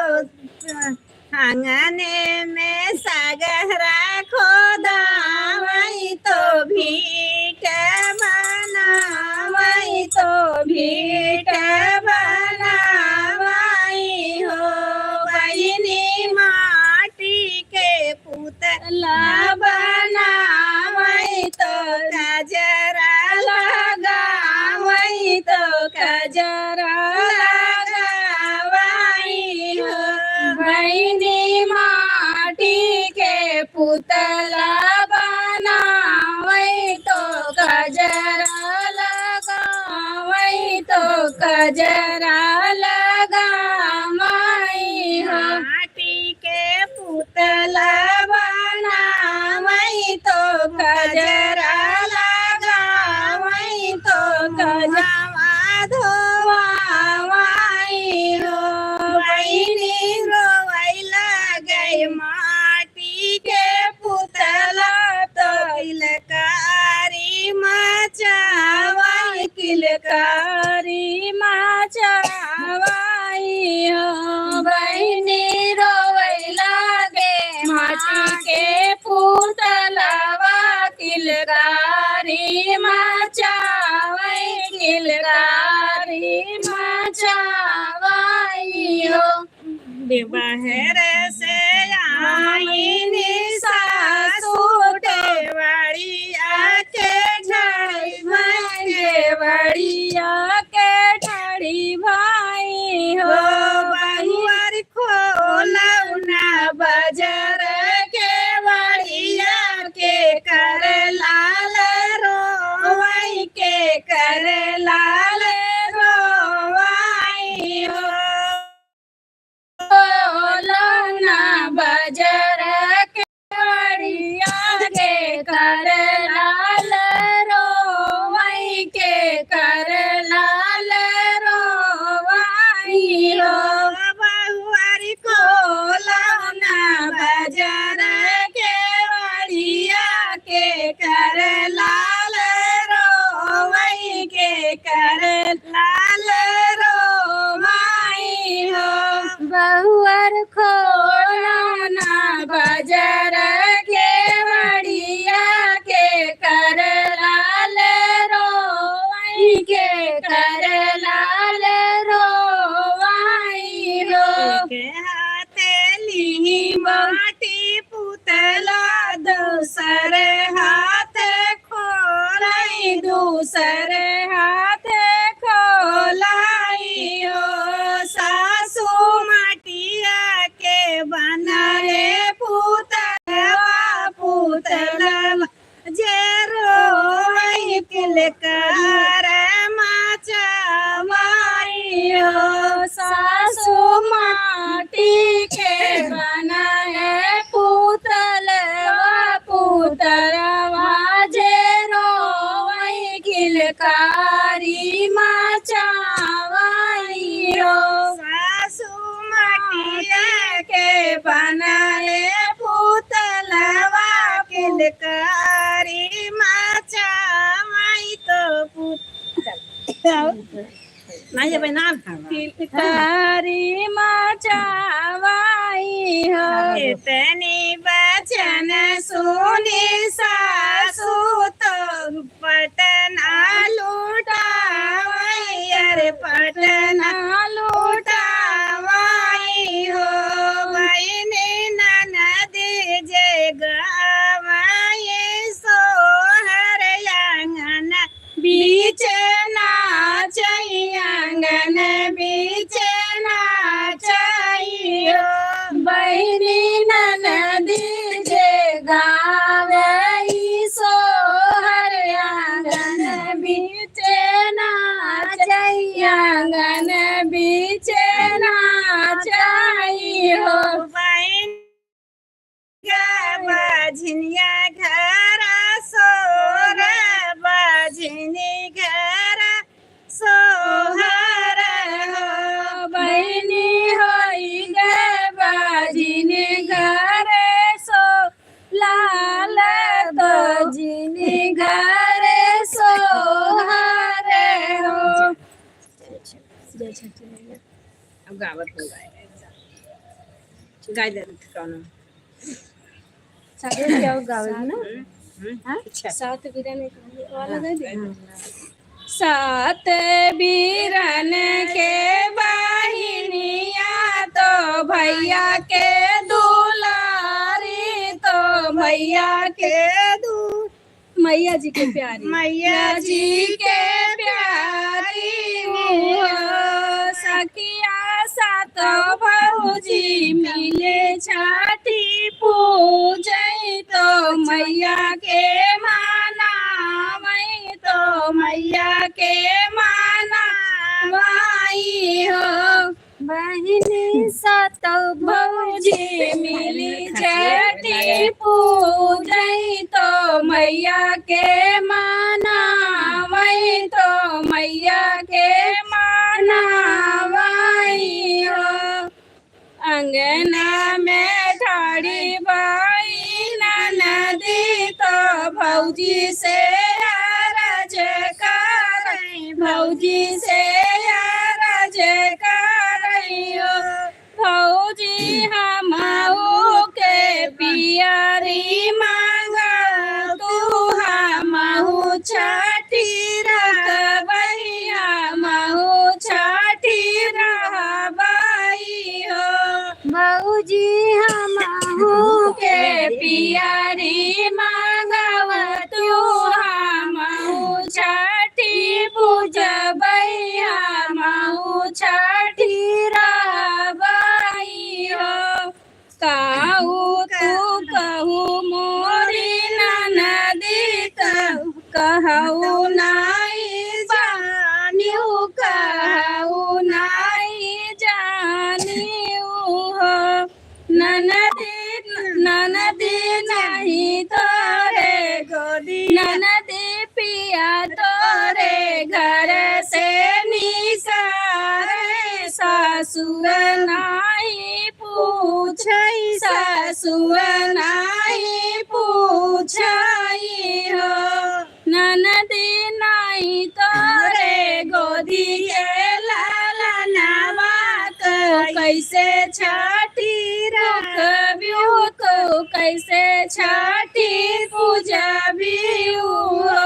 आंगने में सगरा खोदा वही तो भीट बना वही तो भीट बना वही हो। बहिनी माटी के पुतला बना वही तो गजरा लगा वही तो गजरा लगा वही हो। बहिनी माटी के पुतला बना वही तो गजरा लगा वही तो गजरा लगा वही हो। माटी के पुतला बना वही तो गजरा लगा वही तो गजवा धोवा वही हो। बहिनी रोवै लगे माटी के पुतला तो किलकारी मचावा किलकारी मचावा हो। बहिनी रोवै लगे माटी के पुतलवा किलकारी मचावा किलकारी मचावा हो। बहर से आईनी सासु टेवड़िया के ठाई भाई टेवड़िया के ठाई भाई हो। बहुअर खोलौना बजर के वड़िया के कर लाल रोवई के कर लाल रोवई हो। खोलौना बजर के वड़िया के कर लाल रोवई के कर लाल रोवई हो। बहुअर खोलौना बजर के वड़िया के कर लाल रोवई के कर लाल रोवई हो। बहुअर खोलौना बजर के वड़िया के कर लाल रोवई के कर लाल रोवई हो। एक हाथे लिही माटी पुतला दूसर हाथे खोलई दूसर हाथे खोलई हो। सासु माटिया के बनाए पुतलवा पुतलवा जे रोवई किलकार मचावई हो। सासु माटी के बनाए पुतलवा पुतलवा जे रोवई किलकारी मचावई हो। सासु माटिया के बनाए पुतलवा किलकारी मचावई तो पुतलवा नहीं, अबे ना खावा। किलकारी मचावाई हो। इतनी बचन सुनी सासू तो पटना लुटावई, अरे पटना लुटावई हो। बहिनी ननदी जे गावई सोहर आंगन बीच नाचई, आंगन बीच नाचई हो। बहिनी ननदी जे गावई सोहर आंगन बीच नाचई, आंगन बीच नाचई हो। बहिनी गा बाझिनिया घर सोहर, बाझिनी घर सोहर हो। बहिनी होई गे बाझिनी घर सो, लाल तो बाझिनी घर सोहर हो। जय छठी मैया। अब गावत हो गाए। गाय दे दे कौनो। साथे क्या गावे ना? हम्म, हम्म, हाँ? अच्छा। सात बीरन एक वाला दे दे। हाँ। सात बीरन के बहिनिया तो भैया के दुलारी, तो भैया के दु-, मैया जी के प्यारी। मैया जी के प्यारी हो। सखिया सात भौजी मिले छठी पूजई तो मैया के मनावई, तो मैया के मनावई हो। बहिनी सात भौजी मिली छठी पूजई तो मैया के मनावई, तो मैया के मनावई हो। अंगना में ठाड़ी बाई ननदी तो भौजी से अरज करई, भौजी से अरज करई हो। भौजी हमहू के पियरी मांगा, तू हमहू छठी रहबई, हमहू छठी रहबई हो। भौजी हमहू के पियरी मांगब, तू हमहू छठी पूजबई, हमहू छठी रहबई हो। काऊ तू कहू मोरी ननदी त कहू नाई जानिउ, कहू नाई जानिउ हो। ननदी, ननदी नहीं तोरे गोदी, ननदी पिया तोरे घर से निकारे, सासुर नाही पूछई, सासुर नाही पूछई हो। ननदी नाही तोरे गोदी के लालनवा, तो कैसे छठी रखबिउ, तो कैसे छठी पूजबिउ हो।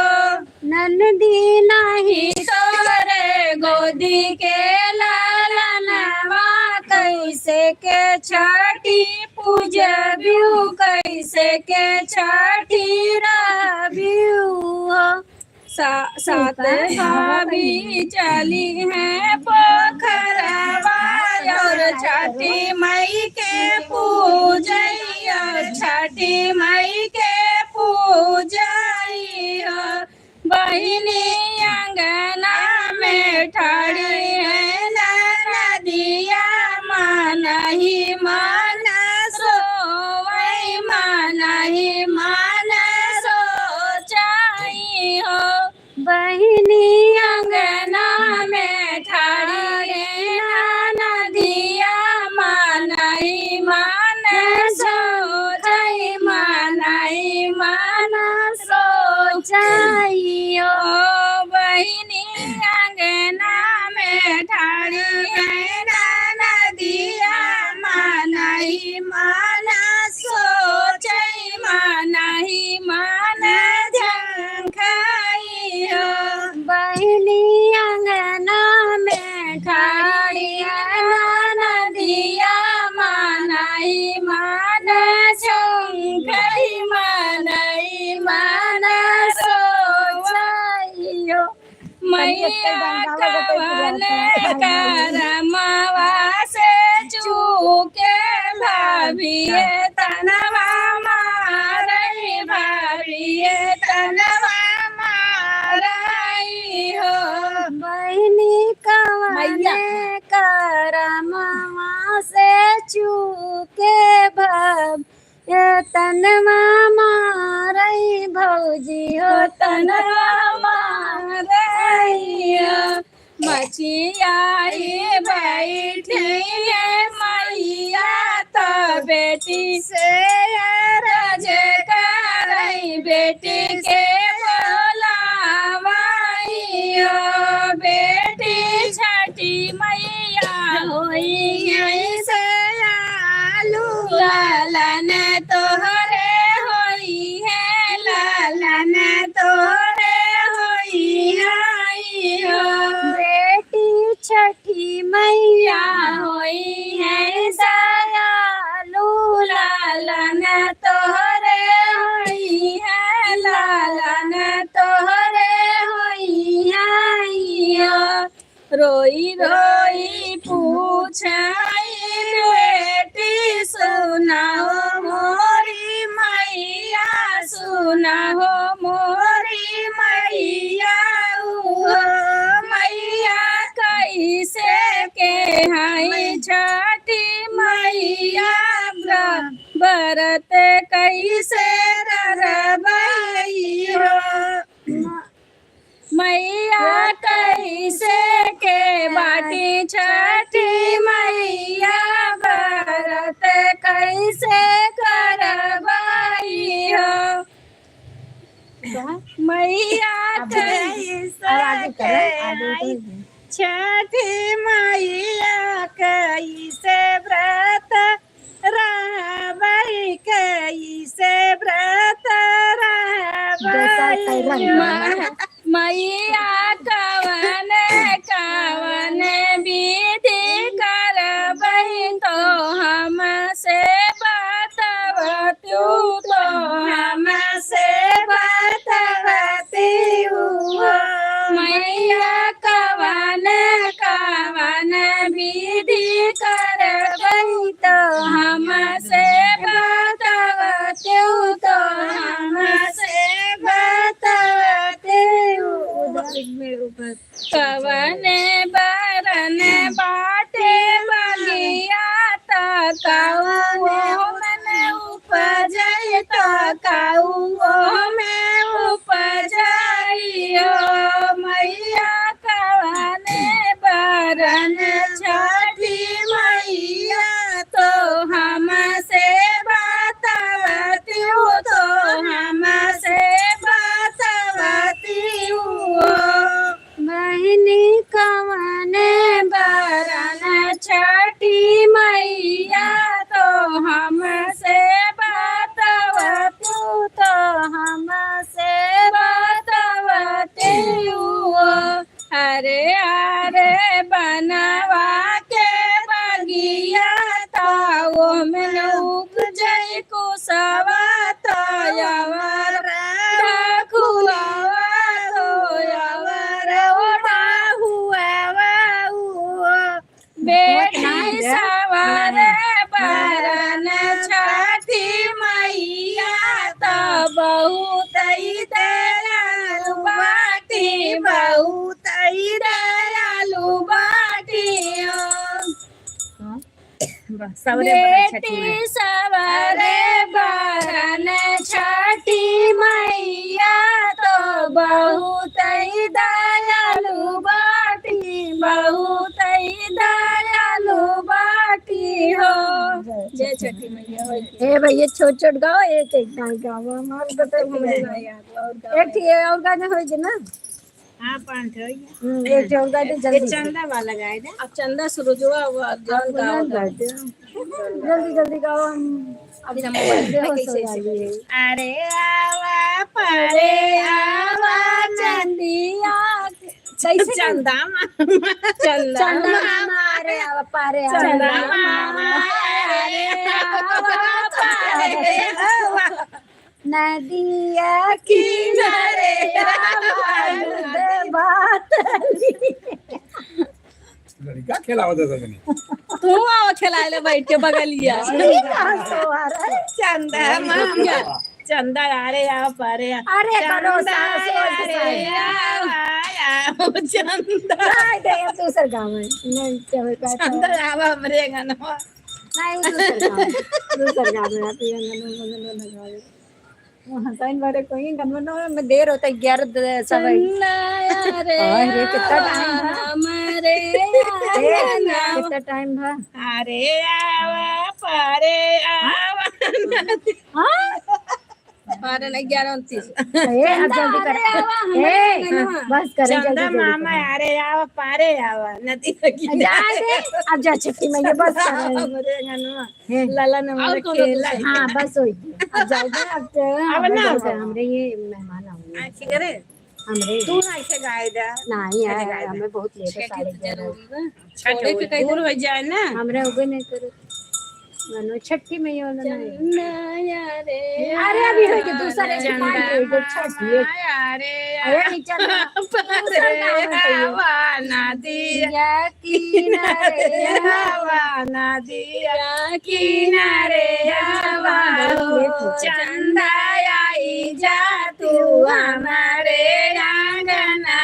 ननदी नाही तोरे गोदी के लालनवा, कैसे के छठी पूजबिउ, कैसे के छठी रहबिउ हो। सा-, सात हाबी चली हैं पोखरवा, और छठी माई के पूजई, और छठी माई के पूजई हो। बहिनी अंगना में ठाड़ी है ननदिया, मनही मन सोवई, मनही मन सोचई हो। बहिनी अंगना में ठाड़ी है ननदिया, मनही मन सोचई, मनही मन सोचई हो। बहिनी अंगना में कवन करमवा से चूके भाभी, ए तनवा मारई भाभी, ए तनवा मारई हो। बहिनी कवन मैया। करमवा से चूके भाभी, ए तनवा मारई भौजी हो, तनवा मारई हो। मचियाई बैठी है मैया, तो बेटी से अरज करई, बेटी के बोलावई हो। बेटी छठी मैया होई है से आलू, लालन तोहरे होई है, लालन तोहरे होई है हो। बेटी छठी मैया होई है दयालु, लालन तोहरे होई है, लालन तोहरे होई है हो। रोई रोई पूछई बेटी, सुना हो मोरी मैया, सुना हो मोरी मैया, उहो मैया कैसे के हई छठी मैया, व्र-, व्रत कैसे करबई हो। मैया कैसे के बाटी छठी मैया, व्रत कैसे करबई हो। मैया अब, अब आगे कैसे करो, आगे के करो। छठी मैया कैसे व्रत रहबई, कैसे व्रत रहबई। दोसर कैलन। म-, मैया कवन, कवन विधि करबई तो हमसे बतवतू, तो हमसे बतवतू हो। मैया कवन, कवन विधि करबई तो हमसे बतवतू, तो हमसे बतवतू। कवन बरन बाटे बगिया, त कउओ में उपजई, त कउओ में उपजई हो। मैया कवन बरन छठी मैया, तो हमसे बतवतू, तो हमसे बतवतू हो। बहिनी कवन बरन छठी मैया, तो हमसे बतवतू, तो हमसे बतवतू हो। अरे अरे बनवा के बगिया, तो ओमन उपजई कुसवा, तो अवर ढकुआ, तो अवर ओढ़ा हुआ। बेटी सवारे बरन छठी मैया, त बहुत ही दयालु बाटी, बहुत ही दयालु बाटी हो। हाँ। वाह, सवरे बरन छठी बेटी मैया। सवरे बरन छठी मैया, तो बहुत ही दयालु बाटी, बहुत ही दयालु बाटी हो। जय छठी मैया। ए भैया, छोट छोट गाओ, एक एक गाना गाओ, हमारे तो हमरे ना याद, और गाओ। एक ठे और गाना होई जे ना। हाँ, पाँच होई। हम्म, एक ठे और गाना ये जल्दी। चंदा वाला गाए दे। अब चंदा सुरुजवा वो अब जौन अब गाओ उन्हें तो। गाए दे। जल्दी, जल्दी गाओ, हम अब फिर हम मोबाइल पे बेहोश हो कैसे जाएंगे। अरे आवा, पारे आवा, चंदिया। कैसे चंदा मामा। चंदा चंदा मामा। मामा, अरे आवा, पारे आवा। चंदा मामा, अरे आवा, पारे आवा। नदिया किनारे आवा, दूध भात का खेलावत है तनी? तू आओ खेलाए ले बैठ के बगलिया। चंदा मामा, चंदा, अरे आओ पारे आ। अरे करो चंदा, सासु, अरे सासु। आओ, आओ, चंदा। नहीं, दे, अब दूसर गाँव है। नहीं, चंदा, आवा हमरे अंगनवा। नहीं, वो दूसर गाँव है। दूसर गाँव है, आप ये अंगनवा, अंगनवा लगा दे। वहाँ साइन बारे कोई गनवा में देर होता है, ग्यारह द-, सवा चंदा रे, अरे, कितना टाइम है? हमारे ए, अंगना। कितना टाइम है? अरे आवा, पारे आवा। हाँ? बारह नहीं, ग्यारह उनतीस। ए, अब जल्दी कर। अरे आवा, हमारे ए, अंगनवा। बस कर, जल्दी, चंदा जल्दी मामा, कर। अरे आवा, पारे आवा, नदी लगी। जा दे, अब जा छठी मैया, बस कर। हमरे अंगनवा। हैं। लाला न और हमारे कौनो खेला। दूसरा? हाँ, बस होई गई। अब जाओ दे, अब तो अब ना हमरे, हो। हमरे ये मेहमान आउंगे। हाँ, ठीक है रे। हमरे तू ना ऐसे गाए दे। नहीं, ऐसे यार, गाए दे। हमें बहुत लेट है, छठी साढ़े तो ग्यारह। जरूरी बा। छठ छोड़े के हो, कह दे। दूर हो जाए ना। हमरे होबे नहीं करे। मनो छठी में ये वाला नहीं। चंदा यारे अरे, अभी हो गई, दूसरा एक चंदा पाँच हो गई, छठी है। यारे अरे, नहीं, चंदा। दूसरा गाना है ये। आवा नदिया किनारे, आवा नदिया किनारे, आवा हो चंदा, आई जा तू हमारे आंगना।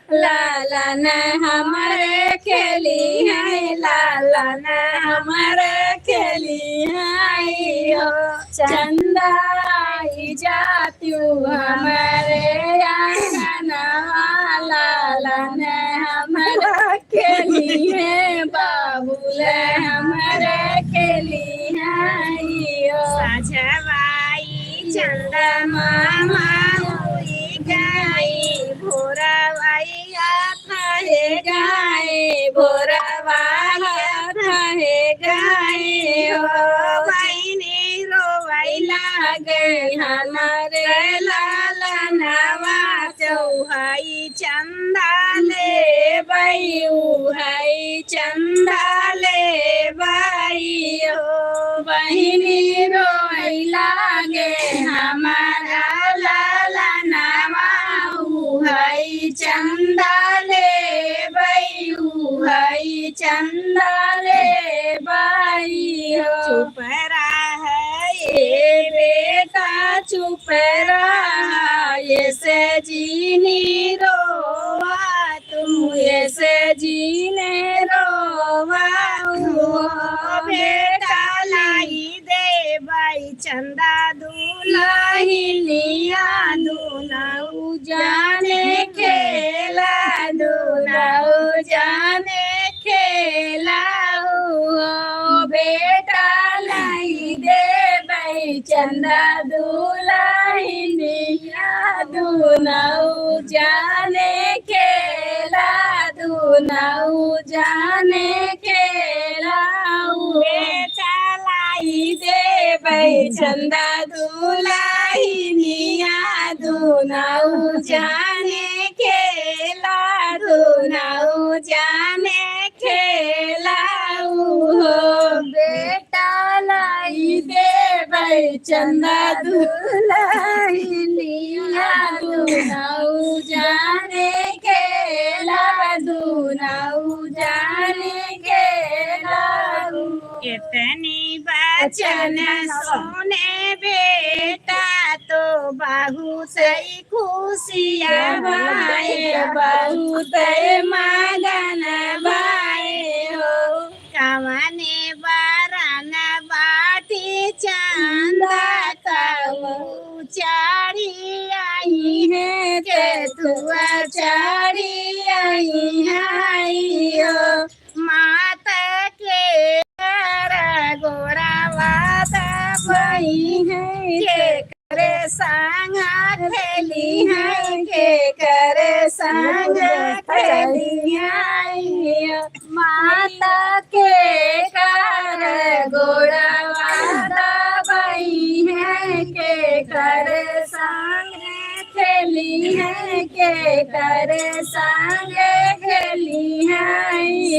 लालन हमरे खेली है, लालन हमरे खेली है, हो चंदा, आई जा तू हमारे आंगना। लालन हमरे खेली है, बाबुल हमरे खेली है, हो। साझवाई चंदा मामा हुई गई, भोरवैया थाहे गए, भोरवैया थाहे गए, हो बहिनी रोवै लागे हमारे लालनवा। चौहाई चंदा लेबै, उहाई चंदा लेबै, हो बहिनी रोवै लागे हमारा लालनवा। उहाई चंदा लेबै, उहाई चंदा लेबै, हो। चुप रहा ए बेटा, चुप रहा, ऐसे जिनी रोवा तू, ऐसे जिनी रोवा, ओ बेटा लाई देबै चंदा दुलहिनिया, दुनऊ जाने खेला, दुनऊ जाने खेला, ओ बेटा लाई देबै चंदा दुलहिनिया, दुनऊ जाने खेला, दुनऊ जाने खेला, ओ बेटा लाई देबै चंदा दुलहिनिया, दुनऊ जाने खेला, दुनऊ जाने खेला, हो बेटा लाई देबै चंदा दुलहिनिया, दुनऊ जाने खेला, दुनऊ जाने खेला। इतनी बचन सुने बेटा तो बहुत ही खुशिया बाए, बहुत मगन बाए हो। कवने बरन बाटी चंदा तऊ चारी आई है, केतुआ चारी आई है हो। माता के कर गोड़वा दबई है, के करे संग खेली है, के करे संग खेली है। माता के कर गोड़वा दबई है, के करे संग खेली है, के करे संग खेली है।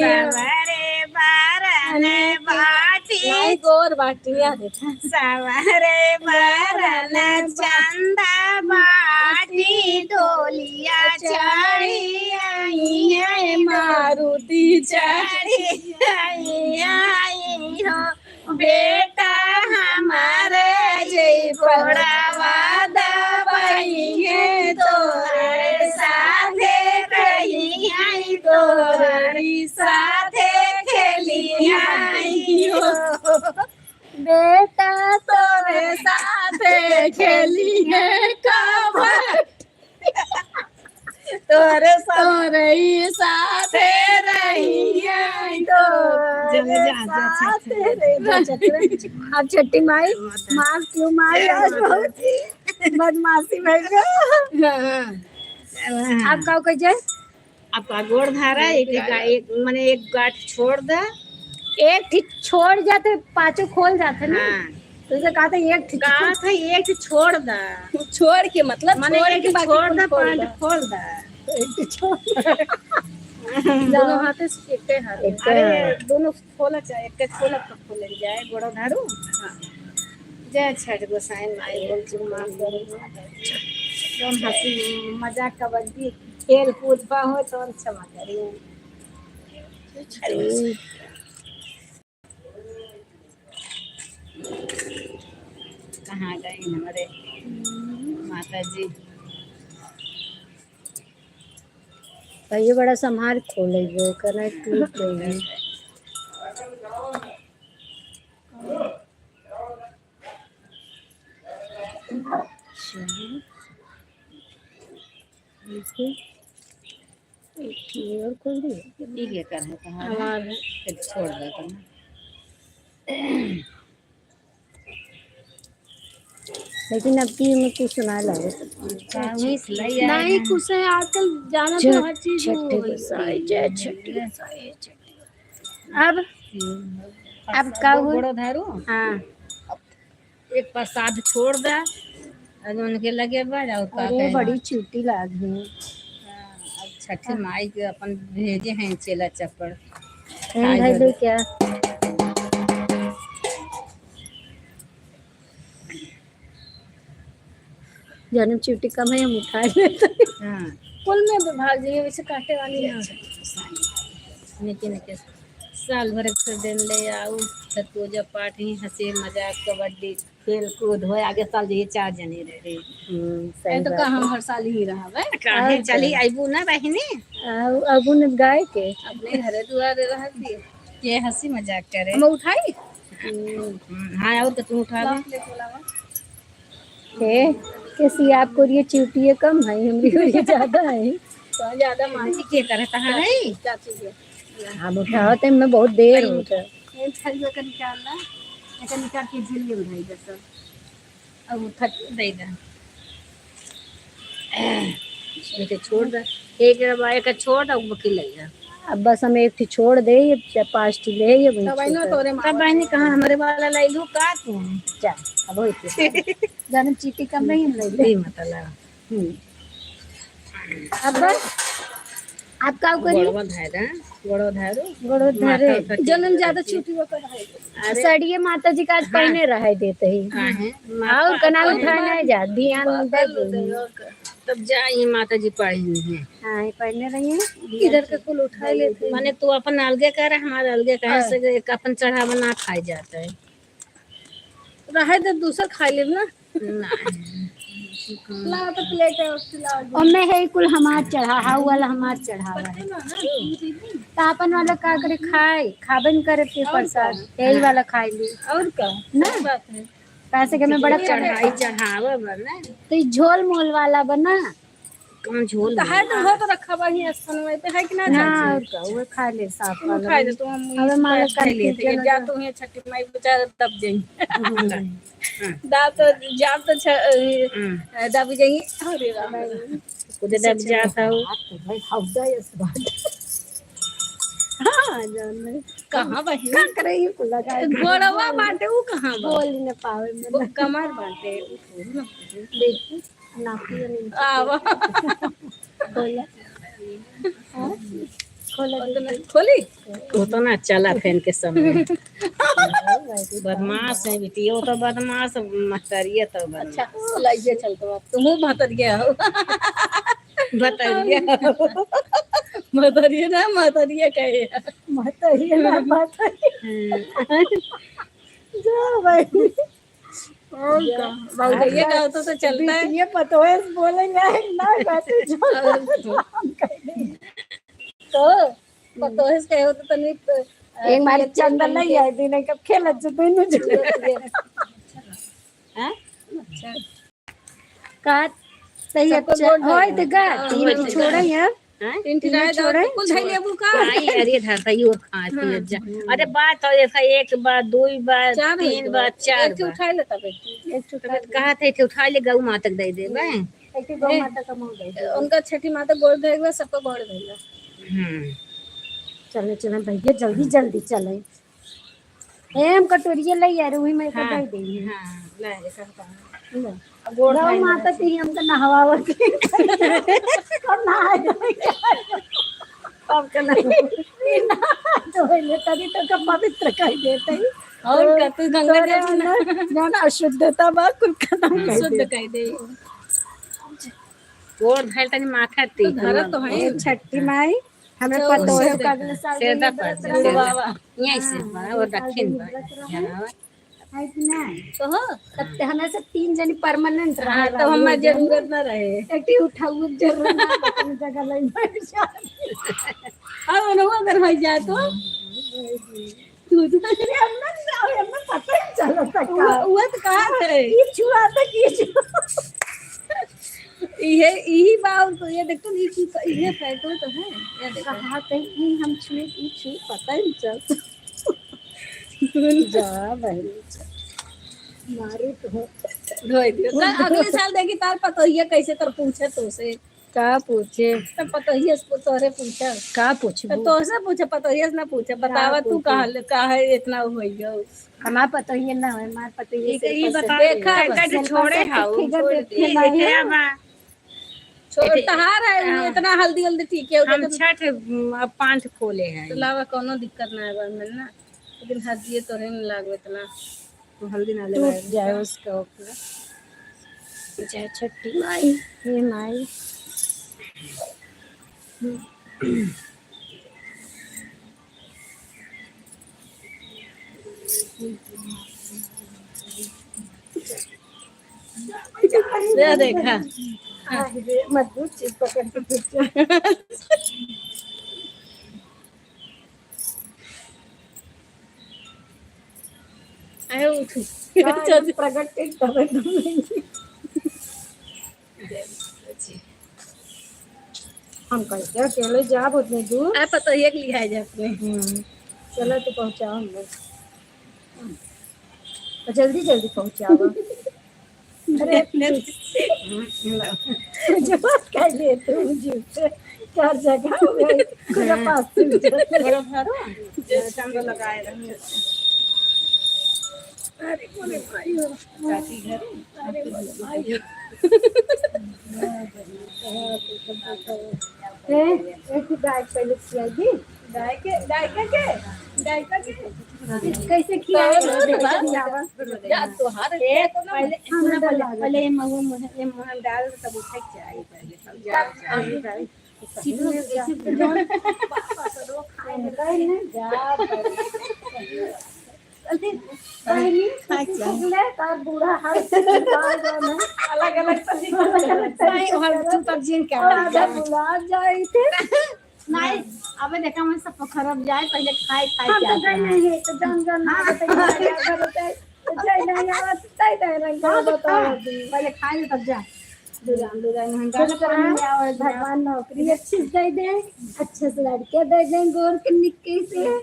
सवरे बारन बाटी। भाई गोर बाटी, यार। सवरे बरन चंदा बाटी, डोलिया चढ़ी आई है मारुति चढ़ी आई, आई हो बेटा हमारे, जई कोड़ावा दबई है तोरे साथे, कही आई तोरे साथे खेली आई हो। बेटा तोरे साथे खेली है कबड्डी। तोरे साथ तोरे ही साथे रही है तो जा, जा, जा, जा, साथे जा। रही। जा, जा, जा। अब छठी माई, माफ कियो माई, आज बहुत ही बदमाशी भइल। हाँ, हाँ। आप का कह जाए? आपका गोड़ धारा, एक, एक, एक, मने एक गांठ छोड़ दा। एक ठीक छोड़ जाते, पाँचों खोल जाते ना। हाँ। तो इसे कहा था, एक ठीक कहा था, एक ठीक छोड़ दा। छोड़ के मतलब, मने छोड़ एक के ठीक बाकी छोड़ कुल दा, खोल पाँच दा। खोल दा। एक ठीक छोड़ दा। दोनों हाथे से एक हाथ। एक अरे, हाथ। दोनों खोला चाहे, एक खोला तो खोले जाए, गोड़ धारू। हाँ। जय छठ गोसाई माई, बोल चुप माफ करो। जौन हंसी मजाक कबड्डी खेल कूद पा हो तो क्षमा करिए। कहाँ गई हमारे माता जी? भैया बड़ा संभाल खोले, वो करना टूट गई है। देखिए, एक ठो और खोल दिए। ठीक है, कर है, कहाँ है? हमार है। फिर छोड़ दे तुम। लेकिन अब की में कुछ सुना लगे। नहीं, कुछ है, आजकल जाना तो हर चीज हो गई। जय छठी गोसाई, जय छठी। अब, अब का हुआ? गोड़ो धारू? हाँ। एक प्रसाद छोड़ दा, और उनके लगे बा, और का अरे, कहे बड़ी ना? चूटी लाग है। हाँ, अब छठी हाँ। माई के अपन भेजे हैं चेला चप्पड़। हैं खाए भाई बदे। लोग क्या? जन्म चूटी कम है, हम उठा लेते हैं। हाँ। कुल में भी भाग जाइए, वैसे काटे वाली ना। निके निके साल भर के दिन ले आऊ, तो पूजा पाठ ही, हंसी मजाक, कबड्डी, खेल कूद हो, आगे साल ये चार जने रहे। हम्म, सही ये तो बात का है। हम हर साल ही रहा है। काहे और चली क्या? आइबू ना बहिनी? आऊ, अबू ने गाय के। अपने घरे दुआरे रहती है। ये हंसी मजाक करे। हम उठाई? हम्म। हम्म, हाँ, और तो तू उठा ले। लाओ, ले, लाओ। हे, कैसी आपको ये चूटिये कम है, हमरी ये ज्यादा है। तो ज्यादा मान। ये के करे तहार है? चाची के। हम उठावत है, मैं बहुत देर कहीं होता। ये थैलियों का निकाल ला, एका निकाल के झिल्ली उठाई दे सब। अब उठा के दे दे। इनके छोड़ दे। एक बा-, एक छोड़ दे, अब बाकी ले जा। अब बस हम एक ठो छोड़ दे, ये चार पाँच ठो ले, ये वही तब आई ना छोड़ दे। तोरे माँ तब बहिनी कहाँ हमरे वाला लइलू का तू? चल, अब होई के। जानम चीटी कम नहीं हम लइलू। ई मतलब। हम्म। अब बस, अब का करी? गोड़वा धारा, गोड़वा धारू। गोड़वा धारे। माथा उठा के जनम ज्यादा रखी। छुट्टी होकर है। अरे। साड़िए माता जी का आज हाँ। पहने रहे देते ही। काहे? और माथा कना उठा उठा नहीं जा, ध्यान दे दे। तब जा, ये माता जी पढ़ी नहीं है। हाँ, ये पढ़ने रही है। इधर के कुल उठा लेते हैं। माने तू अपन अलगे कर, हमारे अलगे कहे हाँ। से एक अपन चढ़ावा ना खाए जाता है। रहे तो दूसर खा लेब ना। नहीं। ला तो प्लेट है, उससे लाओ। और मैं है कुल हमार चढ़ा, हाउ वाला हमार चढ़ावा है। तो अपन वाला का करे खाए, खाबे न करे के और प्रसाद, का? यही हाँ। वाला खाए ली। और का? ना? सही बात है। पैसे के में बड़ा चढ़ाई चढ़ावा बना। तो ये झोल मोल वाला बना। कौन झोल तो है में? तो हो तो रखा बा ही स्थान में पे है कि ना ना, चाची? और का, वो खा ले साफ तुम वाला। खा ले, तुम हम अबे इस मालक पैर खा ले, खा ले, तो ये चलो जा जा। तुम ये छठी माई बेचारा दब जाई। हम्म। हाँ। दाब तो, जाब तो छ-, अ, हम्म। अ, दब जाई। अरे राम। खुद दब जाता हो। बात तो भाई, हौदा ये बात। हाँ, जान ले। कहाँ बहिनी? का करे ये कुल लगा? गोड़वा बाटे, वो कहाँ बा? बोल न पावे वो मन। कमर बाटे, वो थोड़ी ना बाटे। देखी। नापी नहीं। आवा। खोला। हाँ? खोला उतना दीदी। खोली? उतना चला फैन के समय। बदमाश है बेटी, वो तो बदमाश, महतरिया तो बदमाश। अच्छा, खोला, ये चल तो अब तुम महतरिया हो। महतरिया। महतरिया ना, महतरिया कहे। मत ये ना बात है। हम्म। जा भाई। और का? बाबू भैया का होता तो चलता है। ये पतोहे से बोलेंगे, ना बातें जो हम कह देंगे। तो पतोहे से कहे हो तो तनी, अ, एक बार ये चंदन नहीं आई, दिन कब खेलत जो दोनों जो। ये, ये। हाँ? अच्छा। का सही सबको अच्छा। गोड़ धोए होय दे। देखा, हाँ, तीन होय ठो दे। छोड़े हैं। हाँ? तीन ठो तीन रहे छोड़े। दो, कुल धइले अबू का? हाँ, ये अरे धरता, ये और खाती है हाँ। जा। अरे बात तो ऐसा एक बार, दो बार, चार है तीन तो। बार, चार एक ठो बार। उठा ले तब एक ठो। एक ठो तब उठा ले। कहा थे, एक ठो उठा ले, गऊ माता के दे दे, बे। एक ठो गऊ ए। माता का मुंह दे दे। उनका छठी माता गोड़ धइले, सबको गोड़ धइले। हम्म। चले, चले भैया, जल्दी, जल्दी चले। ए, हम कटोरिया ले आ रहे, वही में हाँ, दे दे। हाँ, ले, एक हम कहा। ले। गोड़ गौ भाई माता लगा। तेरी हमका नहवावत है। और नहाए धोए के। अब का ना? ये नहा धोए ले, तभी तो का पवित्र कर देते हैं। और तो का, तू गंगा तोरे जल से ना। अंदर जौन अशुद्धता बा, कुल खत्म हाँ। कर शुद्ध दे। कर दे। गोड़ धइल तनी माथा तो टिक धरत तो है। ए, छठी माई, हमें अच्छा, पतोह उससे का अगले साल सेदा दिन पर व्रत से, रहा। सेदा। वाह, वाह। यहीं से हाँ, बा, वो अगले साल दक्षिण दिन बा। व्रत रहा। हाँ। है कि नहीं? तो हो। तब ते हमें से तीन जनी permanent हाँ, रहे तो वाली हमार हो जाए। जरूरत ना रहे। एक ठी उठाऊ के जरूरत ना, अपन जगह ले बैठ जाए। अब उन्हों अगर हो जाए तो? तू तो अरे, हमें ना, हमें पता ही चला था वो, का। वो तो कहा है। ये छुआ था कि ये छुआ। इहे, इही बा, और तो ये देखो, ये छू तो, ये photo तो है। ये देखो। कहा थे कि हम छुए, ये छुए, पता ही नहीं चलता। जा बहन, जा। मारे तो। धोए दियो। कल अगले साल देखी तार पतोहिया कैसे तर पूछे तो से। का पूछे? तब पतोहिया से तोहरे पूछे। का पूछबू? तब तोहसे पूछे, पतोहिया से ना पूछे। का बतावा तू पूछे? कहाँ ले, काहे इतना हो गयो? हमार पतोहिया ना होए, हमार पतोहिया ई, से ई पसंद बता, देखा, का, का जो सिल्वर छोड़े से हाउ, फिगर छोड़ देखे दे। नहीं है। क्या बा? छोड़, एते-, तहार है, हाँ। इतना हल्दी, हल्दी ठीक है, हम उधर छठ, उम, अब पांच खोले हैं। तो लावा, कोनो दिक्कत ना है, बा में ना। लेकिन हल्दी तोरे नहीं लागो इतना। तो हल्दी ना टूट लगाए जाए उसका। उसका, ओके। जय छठी माई, हे माई। ये देखा। हाँ, ये मजबूत चीज पकड़ के खींचा। आए उठू। हाँ, प्रगट के तबे तो नहीं। हम कैसे अकेले जाब उतने दूर? आए पतोहिया के लिहाई जात में। हम्म। चला तो पहुँचाओ हम लोग। और जल्दी जल्दी पहुँचाओ। अरे, ले, ले। जो बात कर ले तू, मुझे से क्या जगह हो गई, पूरा पास से उतर। बड़ा भरो, जो चांद लगाए रहे। अरे, बोले भाई हो। काकी घर। अरे, बोले भाई हो। ए, एक ही गाय पहले खिया दी। गाय के, गाय का के? गाय का के? कैसे खिया है? तो देखा, खियावा। जा, तोहार ए, पहले, हाँ, सुना, डर पहले, लगा। पहले ये महुआ, महुआ, ये महुआ में डाल, तब उठे के चाहिए पहले, तब जा, तब जा। आगे बढ़े। सीधे में कैसे बुझाऊं? पापा तो रो खाए में रहे। जा, बहनी, खाए पहले तार बूढ़ा हाथ से निकाल दो ना। अलग-अलग तरीके से। नहीं, हम तू तब जिन क्या और आधा बुला जाए थे। नहीं, अबे देखा, हम सब खरब जाए, पहले खाए, खाए हम क्या तो गए करना है? नहीं है, तो जान, जान हाँ। ना बताइए, घर होता है, तो जाए नहीं, आवा, तो जाए नहीं, रंग हाँ, तो बताओ हाँ, अभी। पहले खाए ले, तब जा। दुरान, दुरान, हम गाना खुश रहा, पढ़ने आवा, भगवान नौकरी अच्छी से दे दे, अच्छे से लड़के दे दे, गोर के निक्के से, हाँ,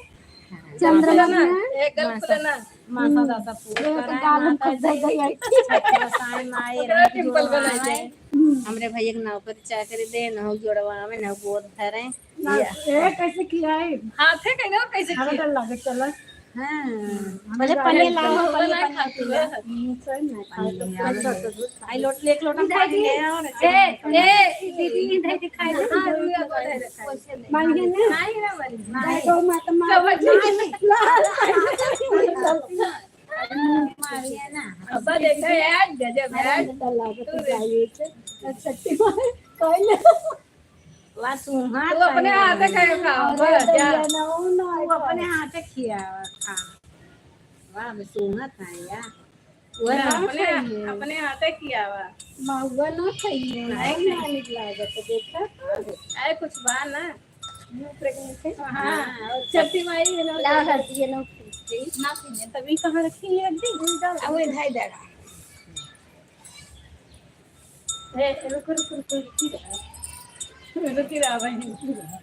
चंद्रमा खुलना, में। एक गल खुलना। मासा दादा पूरा ये तो कराए, गाल हम माता खुद जी, दे गई है। छठ बसाए माए, ओकरा रंग पिंपल जोड़वा बनाए। आए। हम्म। हमरे भैया के नौकरी चाकरी दे, नौ जोड़वा में, नौ गोद धरे। ना, या। ए, कैसे खियाई? हाथे कहीं और कैसे हमें खियाई? डर लगे, चलो। हाँ। हमें पहले, डर पहले लगे। लाओ, पहले बना पहले खाती है। हम्म, सही में, खाए तो पहले अच्छा लाओ। तो दूध खा आई लोट, एक लोटा इधर खा भी, लिया और ए, ए, दीदी, इधर दिखाई दे। हाँ, रुई को दे दे। मांगे ना? नहीं ना, मांगे। नहीं, तो माता मार। कब नहीं? मारिए ना। अब्बा देखा यार, गजब यार। अरे, डर लगे तो जाइए। अच्छा, ठीक है। कोई ना। वाह, सूंघत तू अपने है। हाथे खाए खा, और बस, जा। दहिया ना, वो ना तू अपने हाथे खिया खा। वाह, बे सूंघत है यार। वो ना, ना अपने, खाइए। अपने हाथे खिया बा। महुआ ना खाइए, नहीं, नहीं। ना निक लागत, देखा। अरे, कुछ बा ना। मुंह पर के हाँ, हाँ, और छठी माई है ना, ला हल्दी है ना, ना पीने, तभी कहाँ रखी है हल्दी? अब वो भाई दे रहा। ए, रुक, रुक, रुक, रुक, रुक, रुक, रुक, रुक, भाई, रुक, रुक।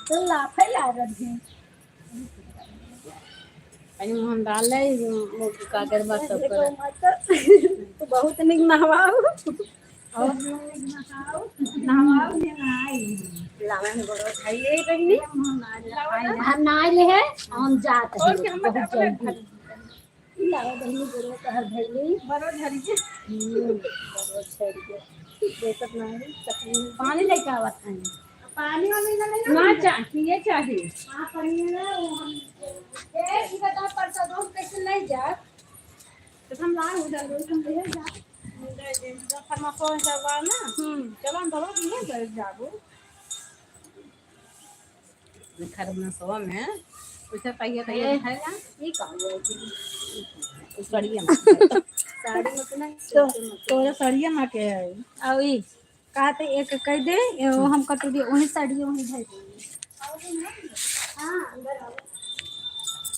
तो लाफे लागत है। अरे मोहन डाले, वो काकर बात सब देखो करे। मत, तो बहुत निक नहवाओ। और नहवाओ, नहवाओ, ये नहाई। लावा ने बड़ो खाई ले बहिनी। हम नहाई ले है, हम जात और हैं, क्या हम बहुत बताओ जल्दी। ना। लावा बहिनी, बड़ो तहर भइली। बड़ो झरी के। हम्म, बड़ो झरी के। देखत ना है, चटनी। पानी लेके आवत हैं। पानी वानी ना लेना ना है? चाह, पिए चाही। हाँ, पानी ना, वो हम, ए, इधर तो परसा दो, कैसे नहीं जा? तो हम लाए उधर, हम ले जा। उधर जे, उधर थर्माकोल सब बा ना। हम्म। चलो, हम दवा दिए, बैठ जाबो। खरमसवा में, उसे कहिए, कहिए, ए, खाएगा? ये का हुआ है? साड़िया में। साड़ी में तो नहीं, तो, सूट में तो। तोरा साड़िया में के है? आओ, ई। कहते एक कह दे, ये वो हम कटोरी, वही साड़ी वही धर देंगे। हाँ,